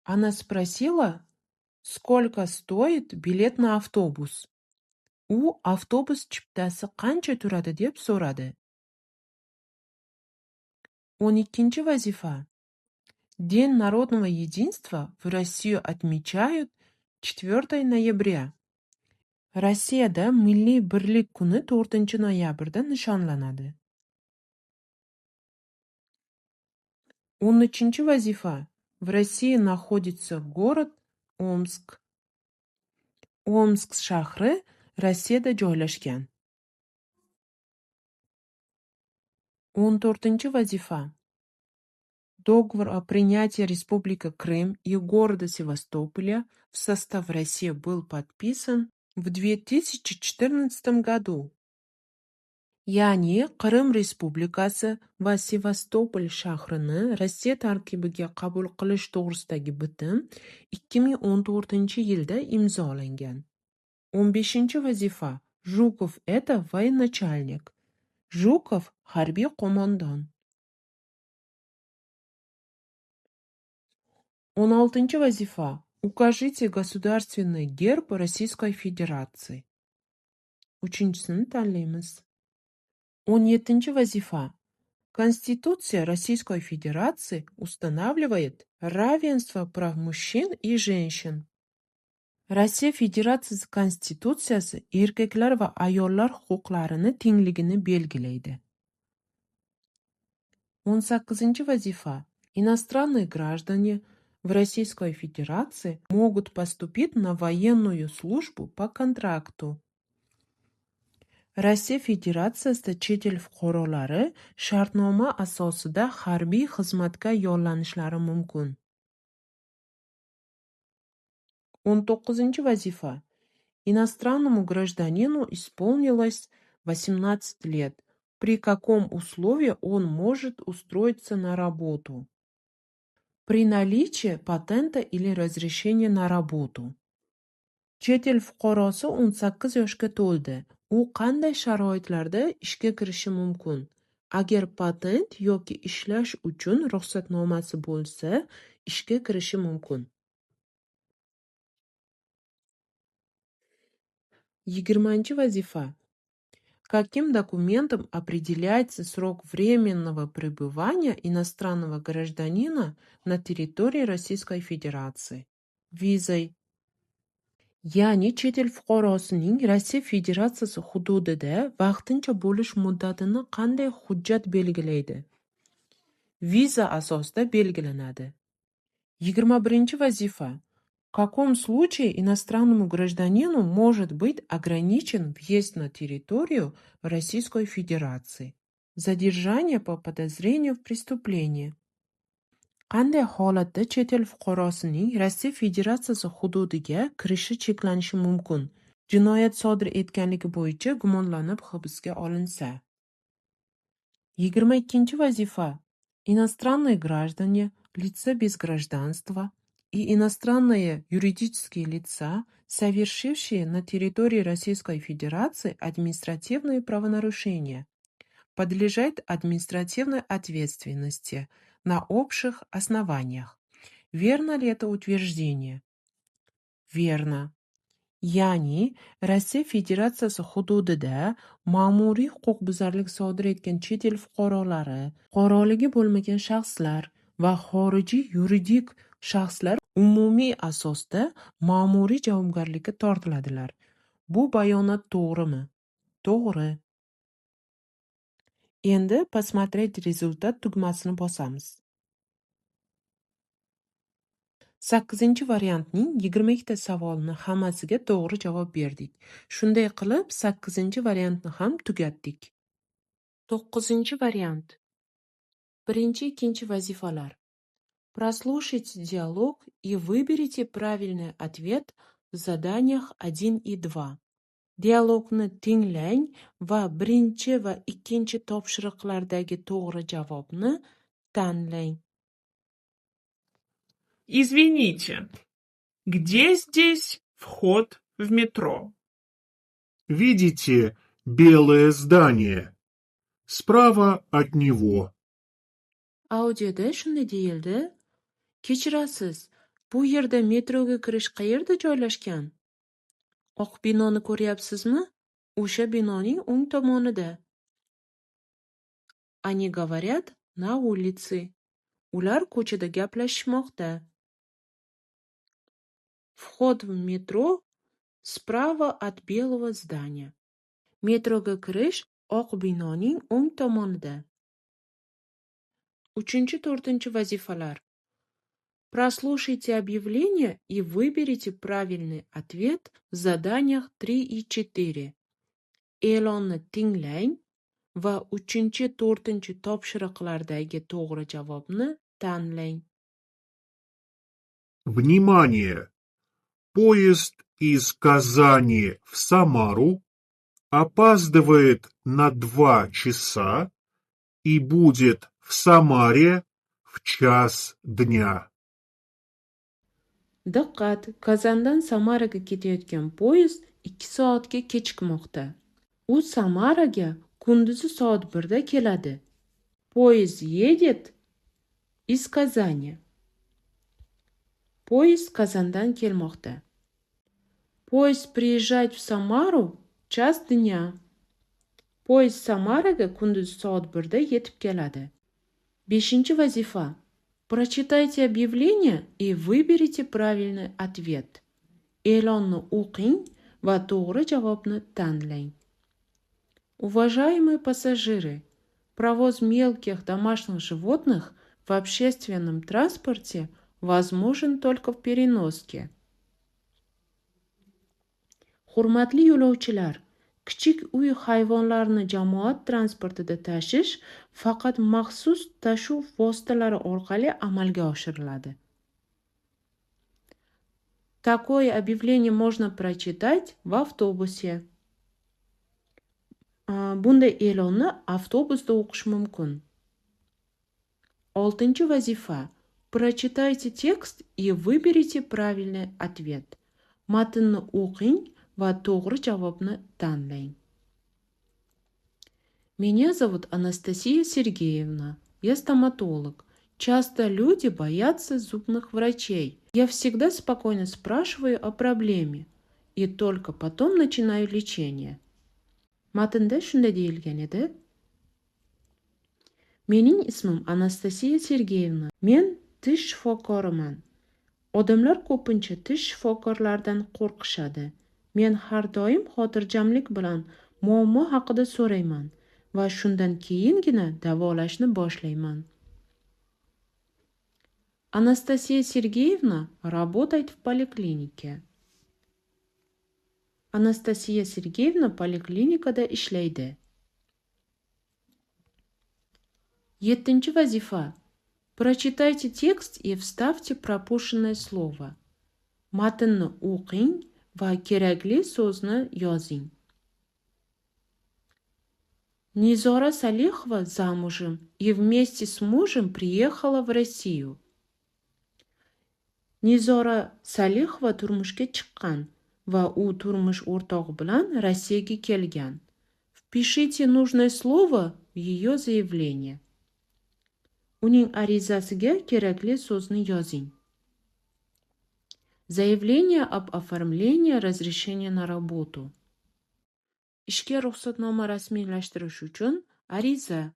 Она спросила, сколько стоит билет на автобус. U avtobus chiptasi qancha turadi deb so'radi. 12-vazifa. День народного единства в России отмечают 4 ноября. Rossiyada Milliy birlik kuni 4-noyabrda nishonlanadi. 13-vazifa. В России находится город Омск. Omsk shahri Rossiyada joylashgan. 14-vazifa. Договор о принятии Республики Крым и города Севастополя в состав России был подписан в 2014 году. Ya'ni Qrim Respublikasi va Sevastopol shahrini Rossiya tarkibiga qabul qilish to'g'risidagi bitim 2014-yilda imzolangan. 15-vazifa. Жуков – это военачальник. Jukov harbiy qo'mondon. 16-vazifa. Укажите государственный герб Российской Федерации. Uchinchisini tanlaymiz. 17-vazifa. Конституция Российской Федерации устанавливает равенство прав мужчин и женщин. Rossiya Federatsiyasi Konstitutsiyasi erkaklar va ayollar huquqlarini tengligini belgilaydi. 18-vazifa. Иностранные граждане в Российской Федерации могут поступить на военную службу по контракту. Rossiya Federatsiyasida chet el fuqarolari shartnoma asosida harbiy xizmatga yollanishlari mumkin. 19-vazifa. Иностранному гражданину исполнилось 18 лет. При каком условии он может устроиться на работу? При наличии патента или разрешения на работу. Chet el fuqarosi 18 yoshga to'ldi. U qanday sharoitlarda ishga kirishi mumkin? Agar patent yoki ishlash uchun ruxsatnomasi bo'lsa, ishga kirishi mumkin. 20-vazifa. Каким документом определяется срок временного пребывания иностранного гражданина на территории Российской Федерации? Визой. Ya'ni chet el fuqarosining Rossiya Federatsiyasi hududida vaqtincha bo'lish muddatini qanday hujjat belgilaydi? Viza asosida belgilanadi. 21-vazifa. В каком случае иностранному гражданину может быть ограничен въезд на территорию Российской Федерации? Задержание по подозрению в преступлении. Qanday holatda chet el fuqarosining Rossiya Federatsiyasi hududiga kirishi cheklanishi mumkin? Jinoyat sodir etganligi bo'yicha gumonlanib hibsga olinsa. 22-vazifa. Иностранные граждане, лица без гражданства и иностранные юридические лица, совершившие на территории Российской Федерации административные правонарушения, подлежат административной ответственности на общих основаниях. Верно ли это утверждение? Верно. Ya'ni Rossiya Federatsiyasi hududida ma'muriy huquqbuzarlik sodir etgan chet el fuqarolari, fuqaroligi bo'lmagan shaxslar va xorijiy yuridik shaxslar umumiy asosda ma'muriy javobgarlikka tortiladilar. Bu bayonot to'g'rimi? To'g'ri. Endi "Посмотреть результат" tugmasini bosamiz. 8-variantning 22 ta savolini hammasiga to'g'ri javob berdik. Shunday qilib, 8-variantni ham tugatdik. 9-variant. Birinchi, ikkinchi vazifalar. Прослушайте диалог и выберите правильный ответ в заданиях 1 и 2. Dialogni tinglang va birinchi va ikkinchi topshiriqlardagi to'g'ri javobni tanlang. Извините, где здесь вход в метро? Видите белое здание? Справа от него. Audioda shunday deyildi: Kechirasiz, bu yerda metroga kirish qayerda joylashgan? Oq binoni ko'ryapsizmi? O'sha binoning o'ng tomonida. Они говорят на улице. Ular ko'chada gaplashishmoqda. Вход в метро справа от белого здания. Metroga kirish oq binoning o'ng tomonida. Uchinchi, to'rtinchi vazifalar. Прослушайте объявление и выберите правильный ответ в заданиях 3 и 4. E'lonni tinglang va uchinchi, to'rtinchi topshiriqlardagi to'g'ri javobni tanlang. Внимание! Поезд из Казани в Самару опаздывает на 2 часа и будет в Самаре в 1 дня. Diqqat! Kazandan Samaraga ketayotgan poyezd 2 soatga kechikmoqda. U Samaraga kunduzi soat 1 da keladi. Поезд едет из Казани. Poyezd Kazandan kelmoqda. Поезд приезжает в Самару час дня. Poyezd Samaraga kunduzi soat 1 da yetib keladi. Beshinchi vazifa. Прочитайте объявление и выберите правильный ответ. E'lonni o'qing va to'g'ri javobni tanlang. Уважаемые пассажиры, провоз мелких домашних животных в общественном транспорте возможен только в переноске. Hurmatli yo'lovchilar, kichik uy hayvonlarini jamoat transportida tashish faqat maxsus tashuv vositalari orqali amalga oshiriladi. Такое объявление можно прочитать в автобусе. Bunday e'lonni avtobusda o'qish mumkin. Oltinchi vazifa. Прочитайте текст и выберите правильный ответ. Matnni o'qing va to'g'ri javobni tanlang. Меня зовут Анастасия Сергеевна. Я стоматолог. Часто люди боятся зубных врачей. Я всегда спокойно спрашиваю о проблеме и только потом начинаю лечение. Matnda shunday deyilgan edi: Mening ismim Anastasiya Sergeyevna. Men tish shifokoriman. Odamlar ko'pincha tish shifokorlaridan qo'rqishadi. Men har doim xotirjamlik bilan muammo haqida so'rayman va shundan keyingina davolashni boshlayman. Анастасия Сергеевна работает в поликлинике. Anastasiya Sergeyevna poliklinikada ishlaydi. Yettinchi vazifa. Прочитайте текст и вставьте пропущенное слово. Matnni o'qing va kerakli so'zni yozing. Низора Салихова замужем и вместе с мужем приехала в Россию. Nizora Salixova turmushga chiqqan va u turmush o'rtog'i bilan Rossiyaga kelgan. Впишите нужное слово в ее заявление. Uning arizasiga kerakli so'zni yozing. Заявление об оформлении разрешения на работу. Ishga ruxsatnoma rasmiylashtirish uchun ariza.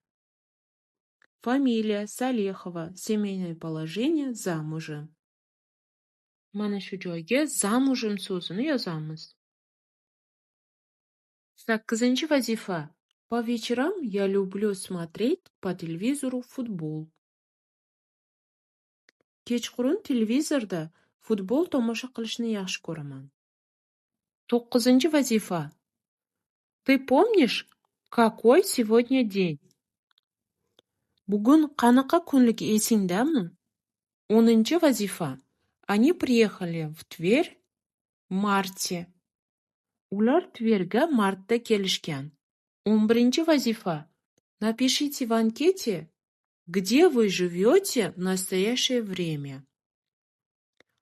Фамилия Салихова, семейное положение замужем. Mana shu joyga замужем so'zini yozamiz. Sakkizinchi vazifa. По вечерам я люблю смотреть по телевизору футбол. Kechqurun televizorda futbol tomosha qilishni yaxshi ko'raman. To'qqizinchi vazifa. Ты помнишь, какой сегодня день? Bugun qanaqa kunligi esingdami? 10-vazifa. Они приехали в Тверь в марте. Ular Tverga martda kelishgan. 11-vazifa. Напишите в анкете, где вы живете в настоящее время.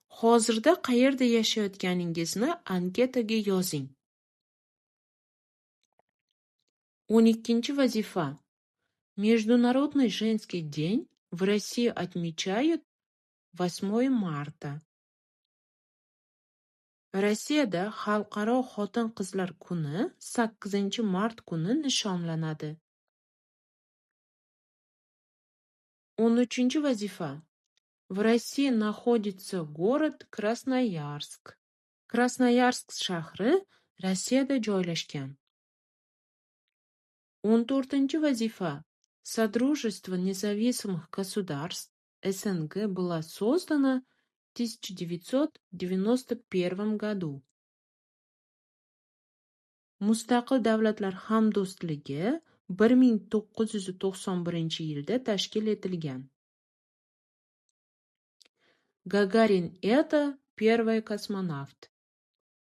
Hozirda qayerda yashayotganingizni anketaga yozing. 12-vazifa. Международный женский день в России отмечают 8 марта. Rossiyada Xalqaro xotin-qizlar kuni 8-mart kuni nishonlanadi. 13-vazifa. В России находится город Красноярск. Krasnoyarsk shahri Rossiyada joylashgan. 14-vazifa. Содружество независимых государств СНГ было создано в 1991 году. Mustaqil davlatlar hamdo'stligi 1991-yilda tashkil etilgan. Гагарин – это первый космонавт.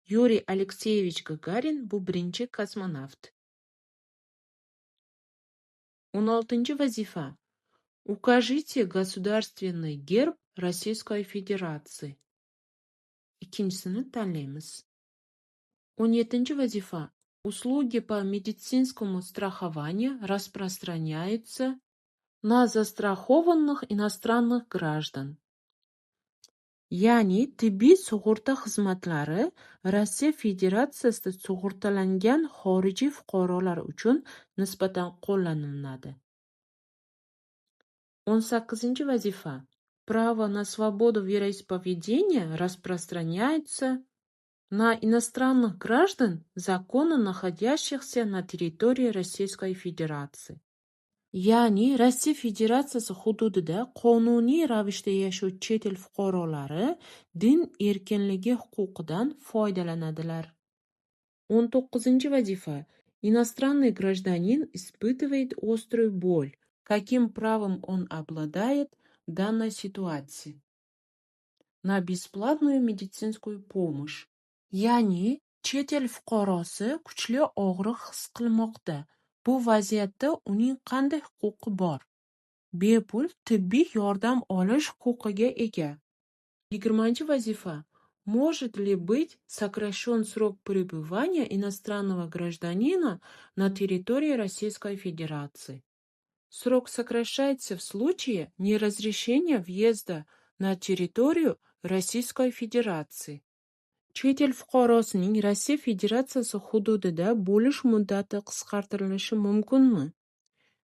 Юрий Алексеевич Гагарин bu birinchi kosmonavt. 16-vazifa. Укажите государственный герб Российской Федерации. Ikkinchisini tanlaymiz. 17-vazifa. Услуги по медицинскому страхованию распространяются на застрахованных иностранных граждан. Ya'ni tibbiy sug'urta xizmatlari Rossiya Federatsiyasida sug'urtalangan xorijiy fuqarolar uchun nisbatan qo'llaniladi. 18-vazifa. Право на свободу вероисповедания распространяется на иностранных граждан, законно находящихся на территории Российской Федерации. Ya'ni Rossiya Federatsiyasi hududida qonuniy ravishda yashovchi chet el fuqarolari din erkinligi huquqidan foydalanadilar. 19-vazifa. Иностранный гражданин испытывает острую боль. Каким правом он обладает в данной ситуации? На бесплатную медицинскую помощь. Ya'ni chet el fuqarosi kuchli og'riq his qilmoqda. Bu vaziyatda uning qanday huquqi bor? Bepul tibbiy yordam olish huquqiga ega. 20-vazifa. Может ли быть сокращен срок пребывания иностранного гражданина на территории Российской Федерации? Срок сокращается в случае неразрешения въезда на территорию Российской Федерации. Chet el fuqarosining Rossiya Federatsiyasi hududida bo'lish muddati qisqartirilishi mumkinmi?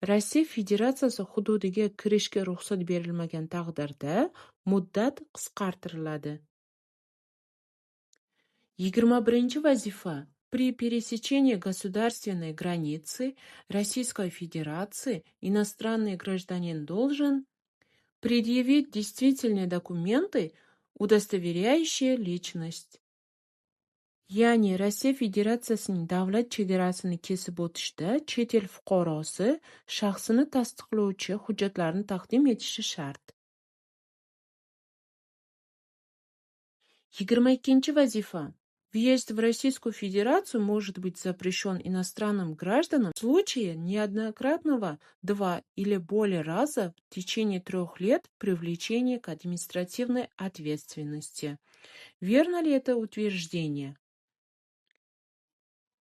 Rossiya Federatsiyasi hududiga kirishga ruxsat berilmagan taqdirda muddat qisqartiriladi. 21-vazifa. При пересечении государственной границы Российской Федерации иностранный гражданин должен предъявить действительные документы, удостоверяющие личность. Ya'ni Rossiya Federatsiyasining davlat chegarasini kesib o'tishda chet el fuqarosi shaxsini tasdiqlovchi hujjatlarni taqdim etishi shart. 22-vazifa. Въезд в Российскую Федерацию может быть запрещен иностранным гражданам в случае неоднократного 2 или более раза в течение 3 лет привлечения к административной ответственности. Верно ли это утверждение?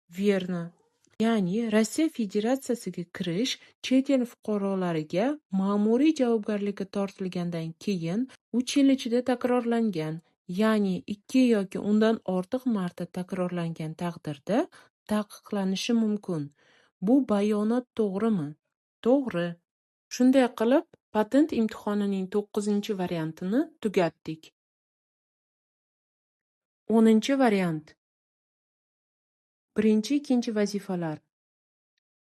Верно. Ya'ni Rossiya Federatsiyasiga kirish chet el fuqarolariga ma'muriy javobgarlikka tortilgandan keyin 3 yil ichida takrorlangan, ya'ni 2 yoki undan ortiq marta takrorlangan taqdirda taqiqlanishi mumkin. Bu bayonot to'g'rimi? To'g'ri. Shunday qilib, patent imtihonining 9-variantini tugatdik. 10-variant. Birinchi, ikkinchi vazifalar.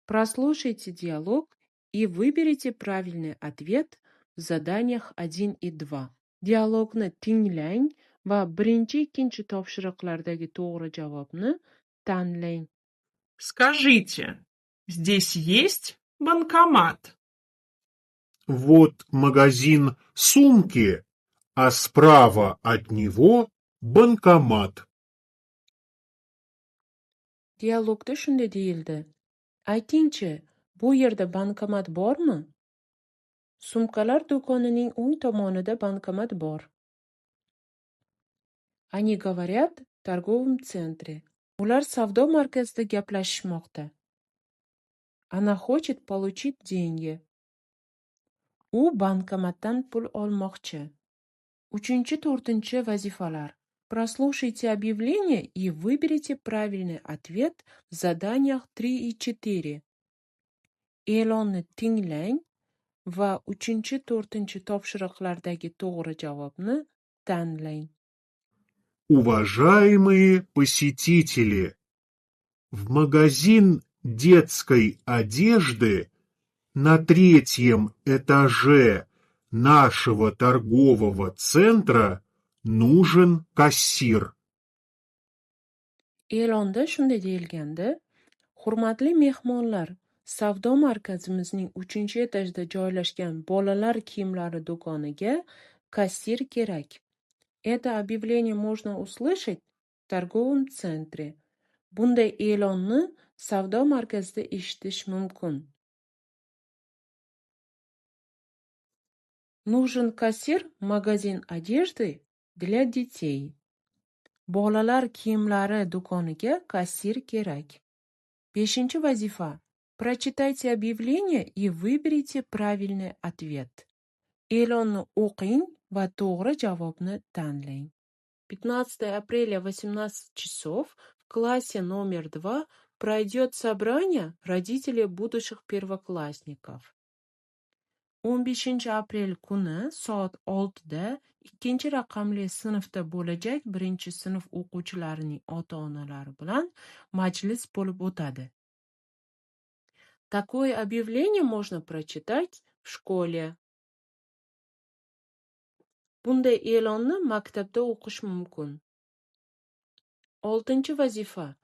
Прослушайте диалог и выберите правильный ответ в заданиях 1 и 2. Dialogni tinglang va birinchi, ikkinchi topshiriqlardagi to'g'ri javobni tanlang. Скажите, здесь есть банкомат? Вот магазин сумки, а справа от него банкомат. Dialogda shunday deyildi: Aytingchi, bu yerda bankomat bormi? Sumkalar do'konining o'ng tomonida bankomat bor. Они говорят в торговом центре. Ular savdo markazida gaplashishmoqda. Она хочет получить деньги. U bankomatdan pul olmoqchi. Uchinchi, to'rtinchi vazifalar. Прослушайте объявление и выберите правильный ответ в заданиях 3 и 4. E'lonni tinglang va uchinchi, to'rtinchi topshiriqlardagi to'g'ri javobni tanlang. Уважаемые посетители! В магазин детской одежды на третьем этаже нашего торгового центра нужен кассир. E'londa shunday deyilgandi: Hurmatli mehmonlar, savdo markazimizning uchinchi etajida joylashgan bolalar kiyimlari do'koniga kassir kerak. Это объявление можно услышать в торговом центре. Bunday e'lonni savdo markazida eshitish mumkin. Нужен кассир в магазин одежды для детей. Bolalar kiyimlari do'koniga kassir kerak. Beshinchi vazifa. Прочитайте объявление и выберите правильный ответ. E'lonni o'qing va to'g'ri javobni tanlang. 15 апреля 18 часов в классе номер 2 пройдет собрание родителей будущих первоклассников. 15 aprel kuni soat 6 da ikkinchi raqamli sinfda bo'lajak birinchi sinf o'quvchilarining ota-onalari bilan majlis bo'lib o'tadi. Такое объявление можно прочитать в школе. Bunday e'lonni maktabda o'qish mumkin. Oltinchi vazifa.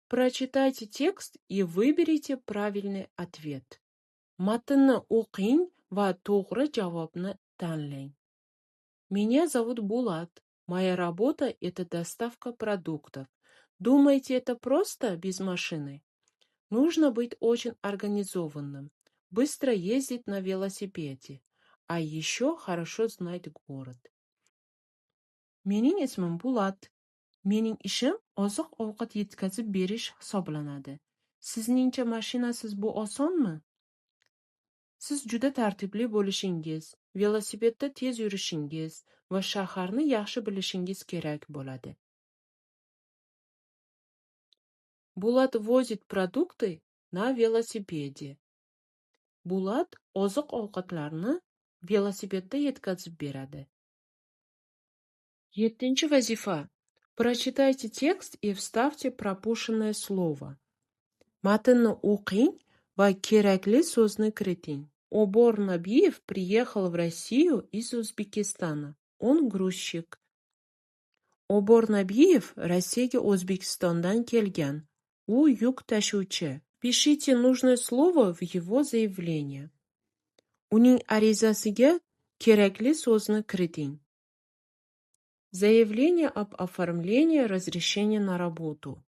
Прочитайте текст и выберите правильный ответ. Matnni o'qing va to'g'ri javobni tanlang. Меня зовут Булат. Моя работа – это доставка продуктов. Думаете, это просто без машины? Нужно быть очень организованным, быстро ездить на велосипеде, а еще хорошо знать город. Mening ismim Bulat. Mening ishim oziq-ovqat yetkazib berish hisoblanadi. Sizningcha mashinasiz bu osonmi? Siz juda tartibli bo'lishingiz, velosipedda tez yurishingiz va shaharni yaxshi bilishingiz kerak bo'ladi. Булат возит продукты на велосипеде. Bulat oziq-ovqatlarni velosipedda yetkazib beradi. Yettinchi vazifa. Прочитайте текст и вставьте пропущенное слово. Matnni o'qing va kerakli so'zni kiriting. Обор Набиев приехал в Россию из Узбекистана. Он грузчик. Obor Nabiyev Rossiyaga O'zbekistondan kelgan. U yuk tashuvchi. Пишите нужное слово в его заявление. Uning arizasiga kerakli so'zni kiriting. Заявление об оформлении разрешения на работу.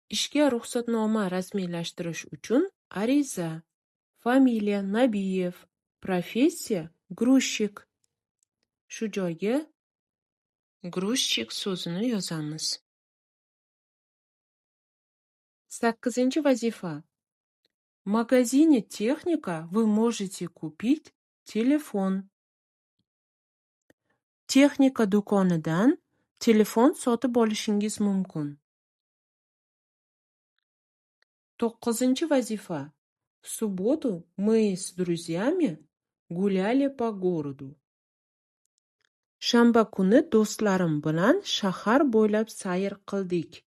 Ishga ruxsatnoma rasmiylashtirish uchun ariza. Фамилия Набиев. Профессия грузчик. Shu joyga грузчик so'zini yozamiz. Sakkizinchi vazifa. В магазине «Техника» вы можете купить телефон. Texnika do'konidan telefon sotib olishingiz mumkin. To'qqizinchi vazifa. В субботу мы с друзьями гуляли по городу. Shanba kuni do'stlarim bilan shahar bo'ylab sayr qildik.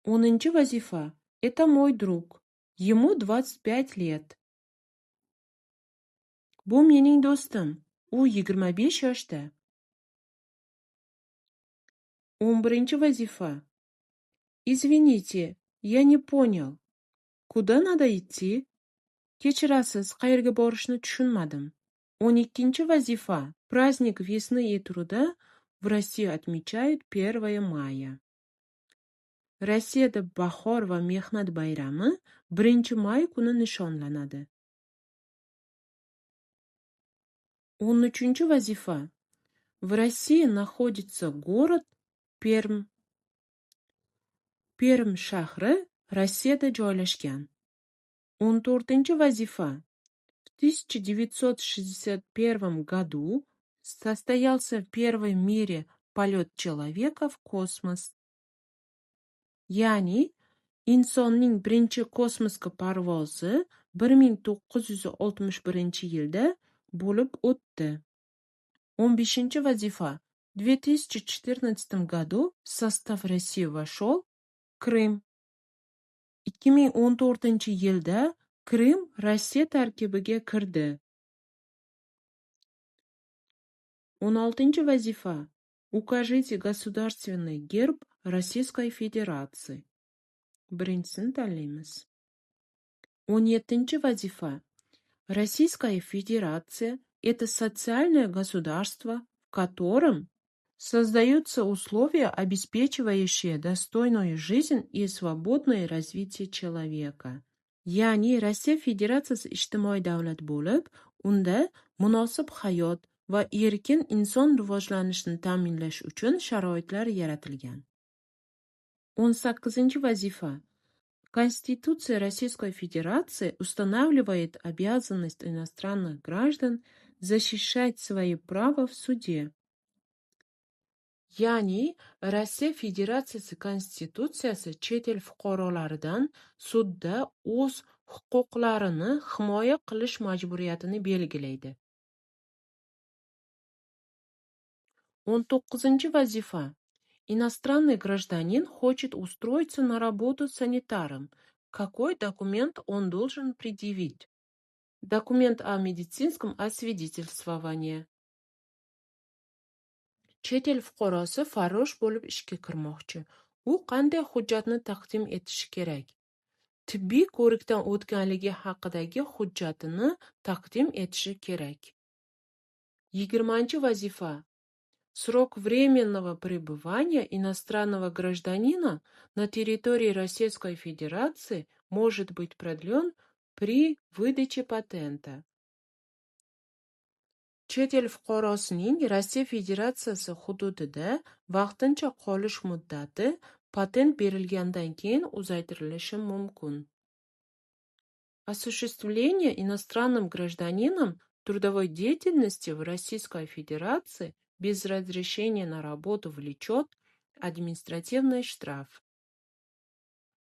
O'ninchi vazifa. Это мой друг. Ему 25 лет. Bu mening do'stim. U 25 yoshda. 11 vazifa. Извините, я не понял. Куда надо идти? Kechirasiz, qayerga borishni tushunmadim. 12 vazifa. Праздник весны и труда в России отмечают 1 мая. Rossiyada bahor va mehnat bayrami 1-may kuni nishonlanadi. 13-vazifa. В России находится город Пермь. Perm shahri Rossiyada joylashgan. 14-vazifa. В 1961 году состоялся первый в мире полет человека в космос. Ya'ni insonning birinchi kosmosga parvozi 1961-yilda bo'lib o'tdi. 15-vazifa. В 2014 году в состав России вошел Крым. 2014-yilda Krim Rossiya tarkibiga kirdi. 16-vazifa. Укажите государственный герб Российской Федерации. Birinchisini tanlaymiz. 17-vazifa. Российская Федерация – это социальное государство, в котором создаются условия, обеспечивающие достойную жизнь и свободное развитие человека. Ya'ni Rossiya Federatsiyasi ijtimoiy davlat bo'lib, unda munosib hayot va erkin inson rivojlanishini ta'minlash uchun sharoitlar yaratilgan. 18-vazifa. Конституция Российской Федерации устанавливает обязанность иностранных граждан защищать свои права в суде. Ya'ni Rossiya Federatsiyasi Konstitutsiyasi chet el fuqarolaridan sudda o'z huquqlarini himoya qilish majburiyatini belgilaydi. 19-vazifa. Иностранный гражданин хочет устроиться на работу санитаром. Какой документ он должен предъявить? Документ о медицинском освидетельствовании. Chet el fuqarosi farrosh bo'lib ishga kirmoqchi. U qanday hujjatni taqdim etishi kerak? Tibbiy ko'rikdan o'tganligi haqidagi hujjatini taqdim etishi kerak. 20-vazifa. Срок временного пребывания иностранного гражданина на территории Российской Федерации может быть продлен при выдаче патента. Chet el fuqarosining Rossiya Federatsiyasi hududida vaqtincha qolish muddati patent berilgandan keyin uzaytirilishi mumkin. Осуществление иностранным гражданином трудовой деятельности в Российской Федерации без разрешения на работу влечет административный штраф.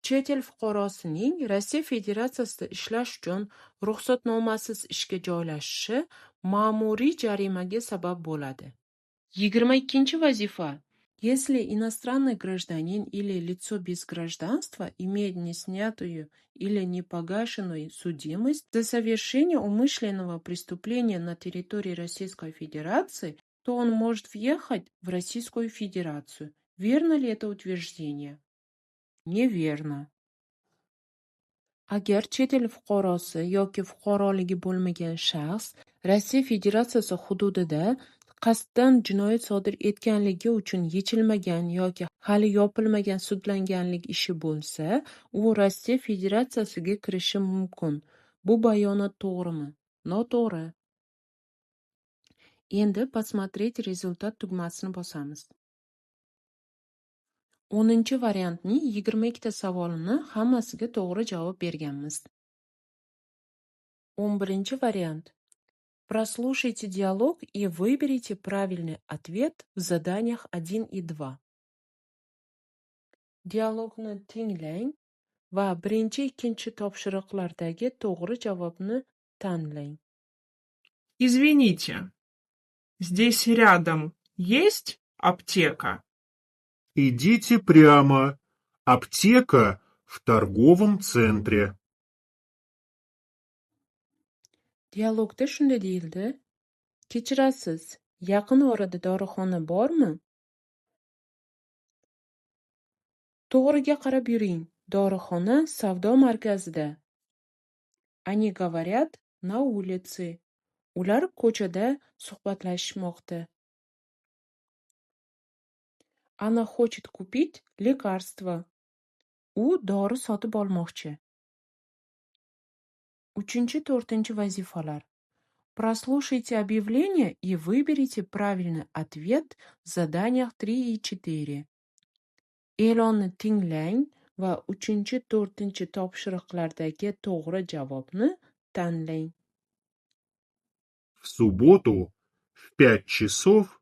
Chet el fuqarosining Rossiya Federatsiyasida ishlash uchun ruxsatnomasiz ishga joylashishi ma'muriy jarimaga sabab bo'ladi. 22-vazifa. Если иностранный гражданин или лицо без гражданства имеет неснятую или непогашенную судимость за совершение умышленного преступления на территории Российской Федерации, то он может въехать в Российскую Федерацию. Верно ли это утверждение? Неверно. Agar chet el fuqarosi yoki fuqaroligi bo'lmagan shaxs Rossiya Federatsiyasi hududida qasddan jinoyat sodir etganligi uchun yechilmagan yoki hali yopilmagan sudlanganlik ishi bo'lsa, u Rossiya Federatsiyasiga kirishi mumkin. Bu bayonot to'g'rimi? Noto'g'ri. Endi "Посмотреть результат" tugmasini bosamiz. 10-variantning 22 ta savolini hammasiga to'g'ri javob berganmiz. 11-variant. Прослушайте диалог и выберите правильный ответ в заданиях 1 и 2. Dialogni tinglang va birinchi, ikkinchi topshiriqlardagi to'g'ri javobni tanlang. Извините, здесь рядом есть аптека? Идите прямо. Аптека в торговом центре. Dialogda shunday deyildi: Kechirasiz, yaqin orada dorixona bormi? To'g'riga qarab yuring, dorixona savdo markazida. Они говорят на улице. Ular ko'chada suhbatlashishmoqda. Она хочет купить лекарство. U dori sotib olmoqchi. Uchinchi, to'rtinchi vazifalar. Прослушайте объявление и выберите правильный ответ в заданиях 3 и 4. E'lonni tinglang va uchinchi, to'rtinchi topshiriqlardagi to'g'ri javobni tanlang. В субботу в 5 часов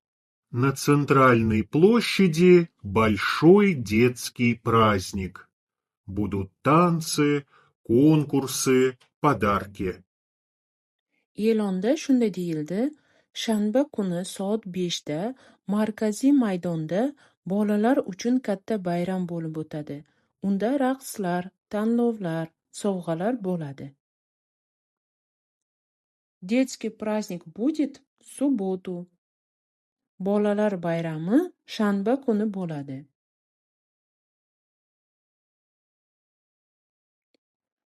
на центральной площади большой детский праздник. Будут танцы, конкурсы, подарки. E'londa shunday deyildi: Shanba kuni soat 5 da markaziy maydonda bolalar uchun katta bayram bo'lib o'tadi. Unda raqslar, tanlovlar, sovg'alar bo'ladi. Детский праздник будет в субботу. Bolalar bayrami shanba kuni bo'ladi.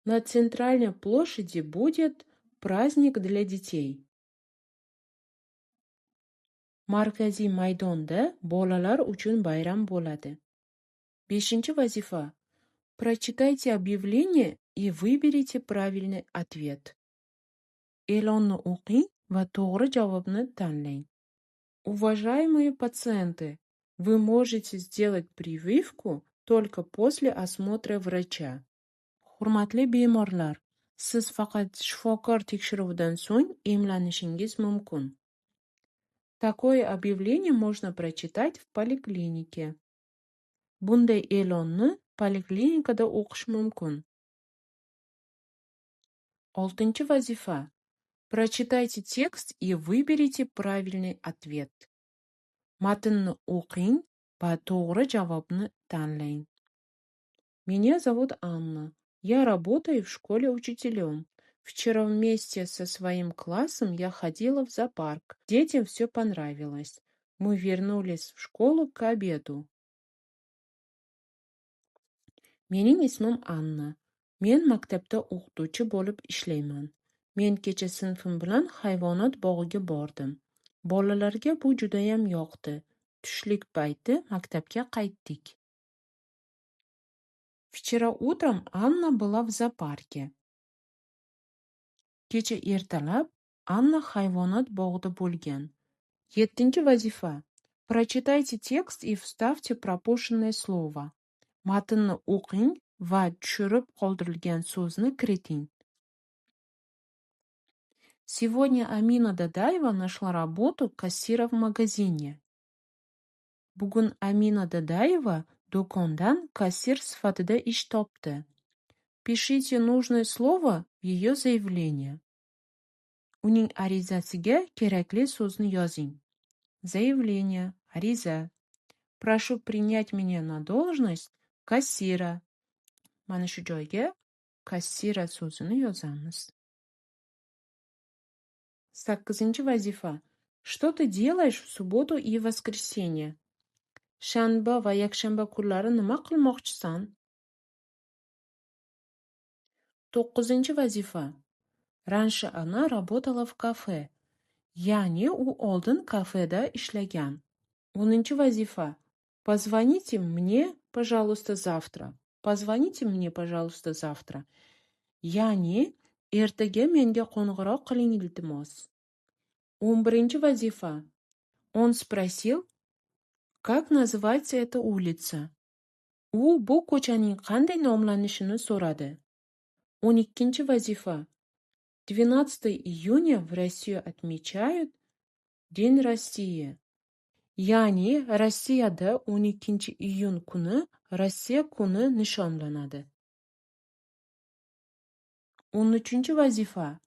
На центральной площади будет праздник для детей. Markaziy maydonda bolalar uchun bayram bo'ladi. Beshinchi vazifa. Прочитайте объявление и выберите правильный ответ. E'lonni o'qing va to'g'ri javobni tanlang. Уважаемые пациенты, вы можете сделать прививку только после осмотра врача. Hurmatli bemorlar, siz faqat shifokor tekshiruvidan so'ng emlanishingiz mumkin. Такое объявление можно прочитать в поликлинике. Bunday e'lonni poliklinikada o'qish mumkin. Oltinchi vazifa. Прочитайте текст и выберите правильный ответ. Matnni o'qing va to'g'ri javobni tanlang. Меня зовут Анна. Я работаю в школе учителем. Вчера вместе со своим классом я ходила в зоопарк. Детям все понравилось. Мы вернулись в школу к обеду. Mening ismim Anna. Men maktabda o'qituvchi bo'lib ishlayman. Men kecha sinfim bilan hayvonot bog'iga bordim. Bolalarga bu judayam yoqdi. Tushlik payti maktabga qaytdik. Вчера утром Анна была в зоопарке. Kecha ertalab Anna hayvonot bog'ida bo'lgan. Yettinchi vazifa. Прочитайте текст и вставьте пропущенное слово. Matnni o'qing va tushirib qoldirilgan so'zni kiriting. Сегодня Амина Дадаева нашла работу кассира в магазине. Bugun Amina Dadaeva do'kondan kassir sifatida ish topdi. Впишите нужное слово в ее заявление. Uning arizasiga kerakli so'zni yozing. Заявление, ariza. Прошу принять меня на должность кассира. Mana shu joyga kassira so'zini yozamiz. Sakkizinchi vazifa. Что ты делаешь в субботу и воскресенье? Shanba va yakshanba kunlari nima qilmoqchisan? To'qqizinchi vazifa. Раньше она работала в кафе. Ya'ni u oldin kafeda ishlagan. 10-chi vazifa. Позвоните мне, пожалуйста, завтра. Позвоните мне, пожалуйста, завтра. Ya'ni ertaga menga qo'ng'iroq qiling, iltimos. 11-chi vazifa. Он спросил, как называется эта улица? U bu ko'chaning qanday nomlanishini so'radi. 12-chi vazifa. 12 июня в Россию отмечают День России. Ya'ni Rossiyada 12 iyun kuni Rossiya kuni nishonlanadi. 13-chi vazifa.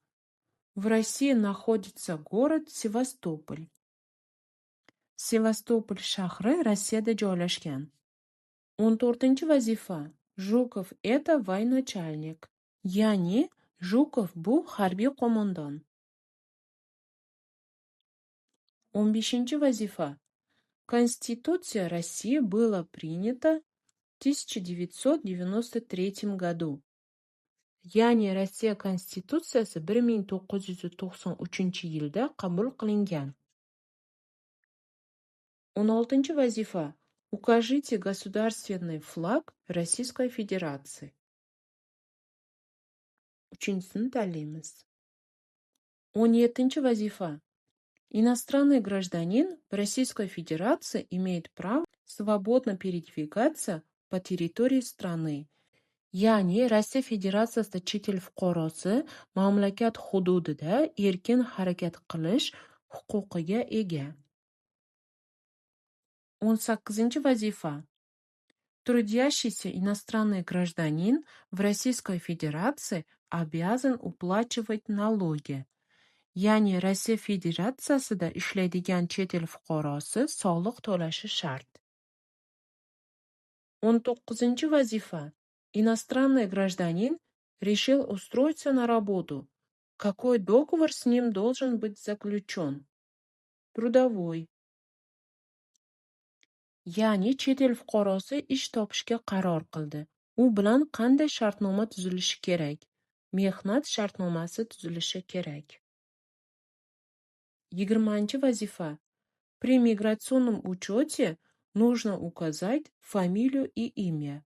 В России находится город Севастополь. Sevastopol shahri Rossiyada joylashgan. 14-chi vazifa. Жуков это военачальник. Ya'ni Жуков bu harbiy qo'mondon. 15-chi vazifa. Конституция России была принята в 1993 году. Ya'ni Rossiya Konstitutsiyasi 1993-yilda qabul qilingan. 16-chi vazifa. Укажите государственный флаг Российской Федерации. Uchinchisini tanlaymiz. 17-vazifa. Иностранный гражданин в Российской Федерации имеет право свободно передвигаться по территории страны. Ya'ni Rossiya Federatsiyasida chet el fuqarosi mamlakat hududida erkin harakat qilish huquqiga ega. 18-vazifa. Трудящийся иностранный гражданин в Российской Федерации обязан уплачивать налоги. Ya'ni Rossiya Federatsiyasida ishlaydigan chet el fuqarosi soliq to'lashi shart. 19-vazifa. Иностранный гражданин решил устроиться на работу. Какой договор с ним должен быть заключен? Трудовой. Ya'ni chet el fuqarosi ish topishga qaror qildi. U bilan qanday shartnoma tuzilishi kerak? Mehnat shartnomasi tuzilishi kerak. 20-vazifa. При миграционном учете нужно указать фамилию и имя.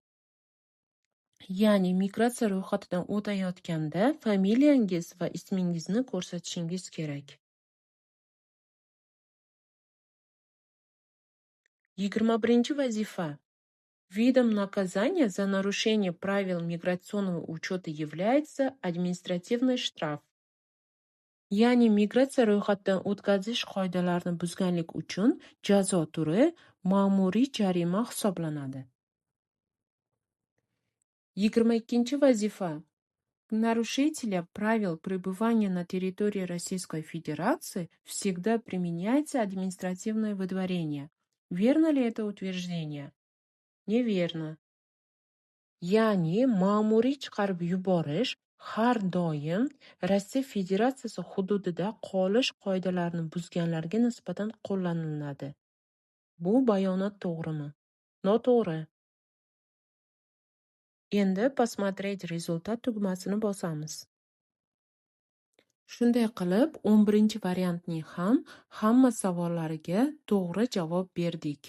Ya'ni migratsiya ro'yxatidan o'tayotganda familiyangiz va ismingizni ko'rsatishingiz kerak. 21-vazifa. Видом наказания за нарушение правил миграционного учета является административный штраф. Ya'ni migratsiya ro'yxatidan o'tkazish qoidalarini buzganlik uchun jazo turi ma'muriy jarima hisoblanadi. 22-vazifa. Нарушителя правил пребывания на территории Российской Федерации всегда применяется административное выдворение. Верно ли это утверждение? Неверно. Ya'ni ma'muriy chiqarib yuborish har doim Rossiya Federatsiyasi hududida qolish qoidalarini buzganlarga nisbatan qo'llaniladi. Bu bayonot to'g'rimi? Noto'g'ri. Endi "Посмотреть результат" tugmasini bosamiz. Shunday qilib, 11-variantning ham hamma savollariga to'g'ri javob berdik.